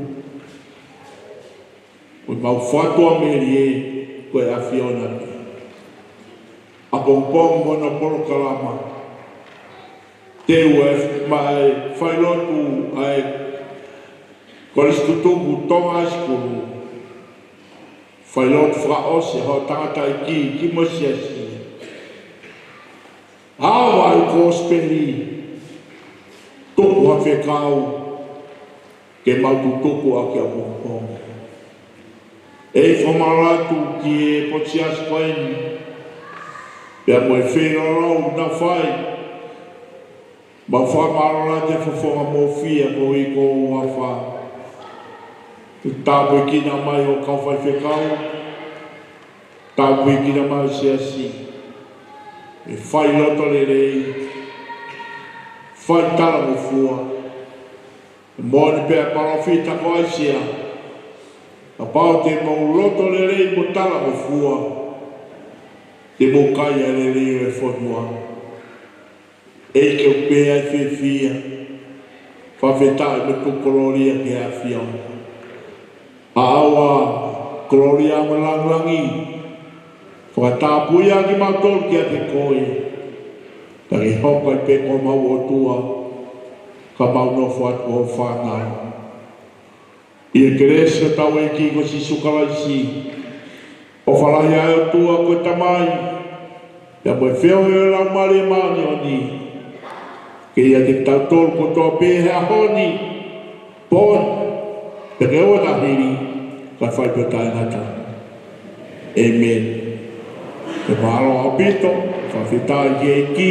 ko ʻemau fakaʻamu ē, ko e ʻAfiona pē. ʻApongipongi mo hono polokalama, teu ʻa e failotu ʻa e Kolisi Tutuku Tonga High School. Failotu fakaʻosi ʻa e tangataʻeiki ki mo e Siasi. ʻAva ʻa e kosipeli, tuku ha fekau ke mau tutuku ʻaki ʻapongipongi. ʻEiki, fakamālō atu ki he potu Siasi ko eni, pea mo e feilaulau naʻa nau fai. Mau fakamālō atu he fofonga moʻui ʻa e kau ʻi ho huafa. Ke tāpuekina mai ho kau faifekau, tāpuekina mai ho Siasi, ʻe fai loto lelei, fai talangofua. Moʻoni pē ʻa e palōfita ko ʻAisea, kapau te mou loto lelei mo talangofua, te mou kai ʻa e lelei ʻo e fonua. ʻEiki, ʻoku pehē ʻa e fiefia, fakafetaʻi mo e tuku kolōlia ki he ʻAfiona. ʻAʻau ʻa e kolōlia mo e lāngilangi, fakatapui ʻa kimautolu kiate koe, pea ke hoko ai pē ko homau ʻOtua, ka mau nofo atu ko ho fānau. ʻI he kelesi ʻa hotau ʻEiki ko Sīsū Kalaisi, ʻofa lahi ʻa e ʻOtua ko e Tamai, pea mo e feohi ʻa e Laumālie Māʻoniʻoni, ke ʻiate kitautolu kotoa pē he ʻaho ni, pō ni, pea ke ʻoua naʻa hili, kae fai pē ʻo taʻengata. ʻĒmeni. Pea mālō ʻaupito, fakafetaʻi ki he ʻEiki,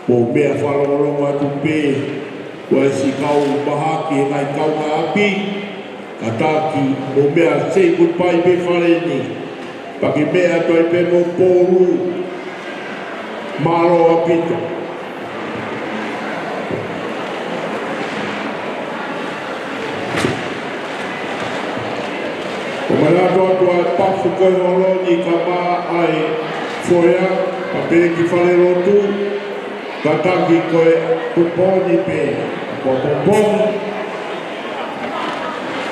mou meʻa fakalongolongo atu pē, ʻoua ʻe siʻi kau mahaki he ngaahi kaungāʻapi, kātaki, mou meʻa say goodbye pē fale ni, pea ke meʻa atu ai pē mo Polu. Mālō ʻaupito. ʻOmai atu ʻa e pafu ko e holo ni kae ʻumaʻā ʻa e foea, pea pehē ki falelotu, kātaki ko e pō ni pē, ko e pō ni.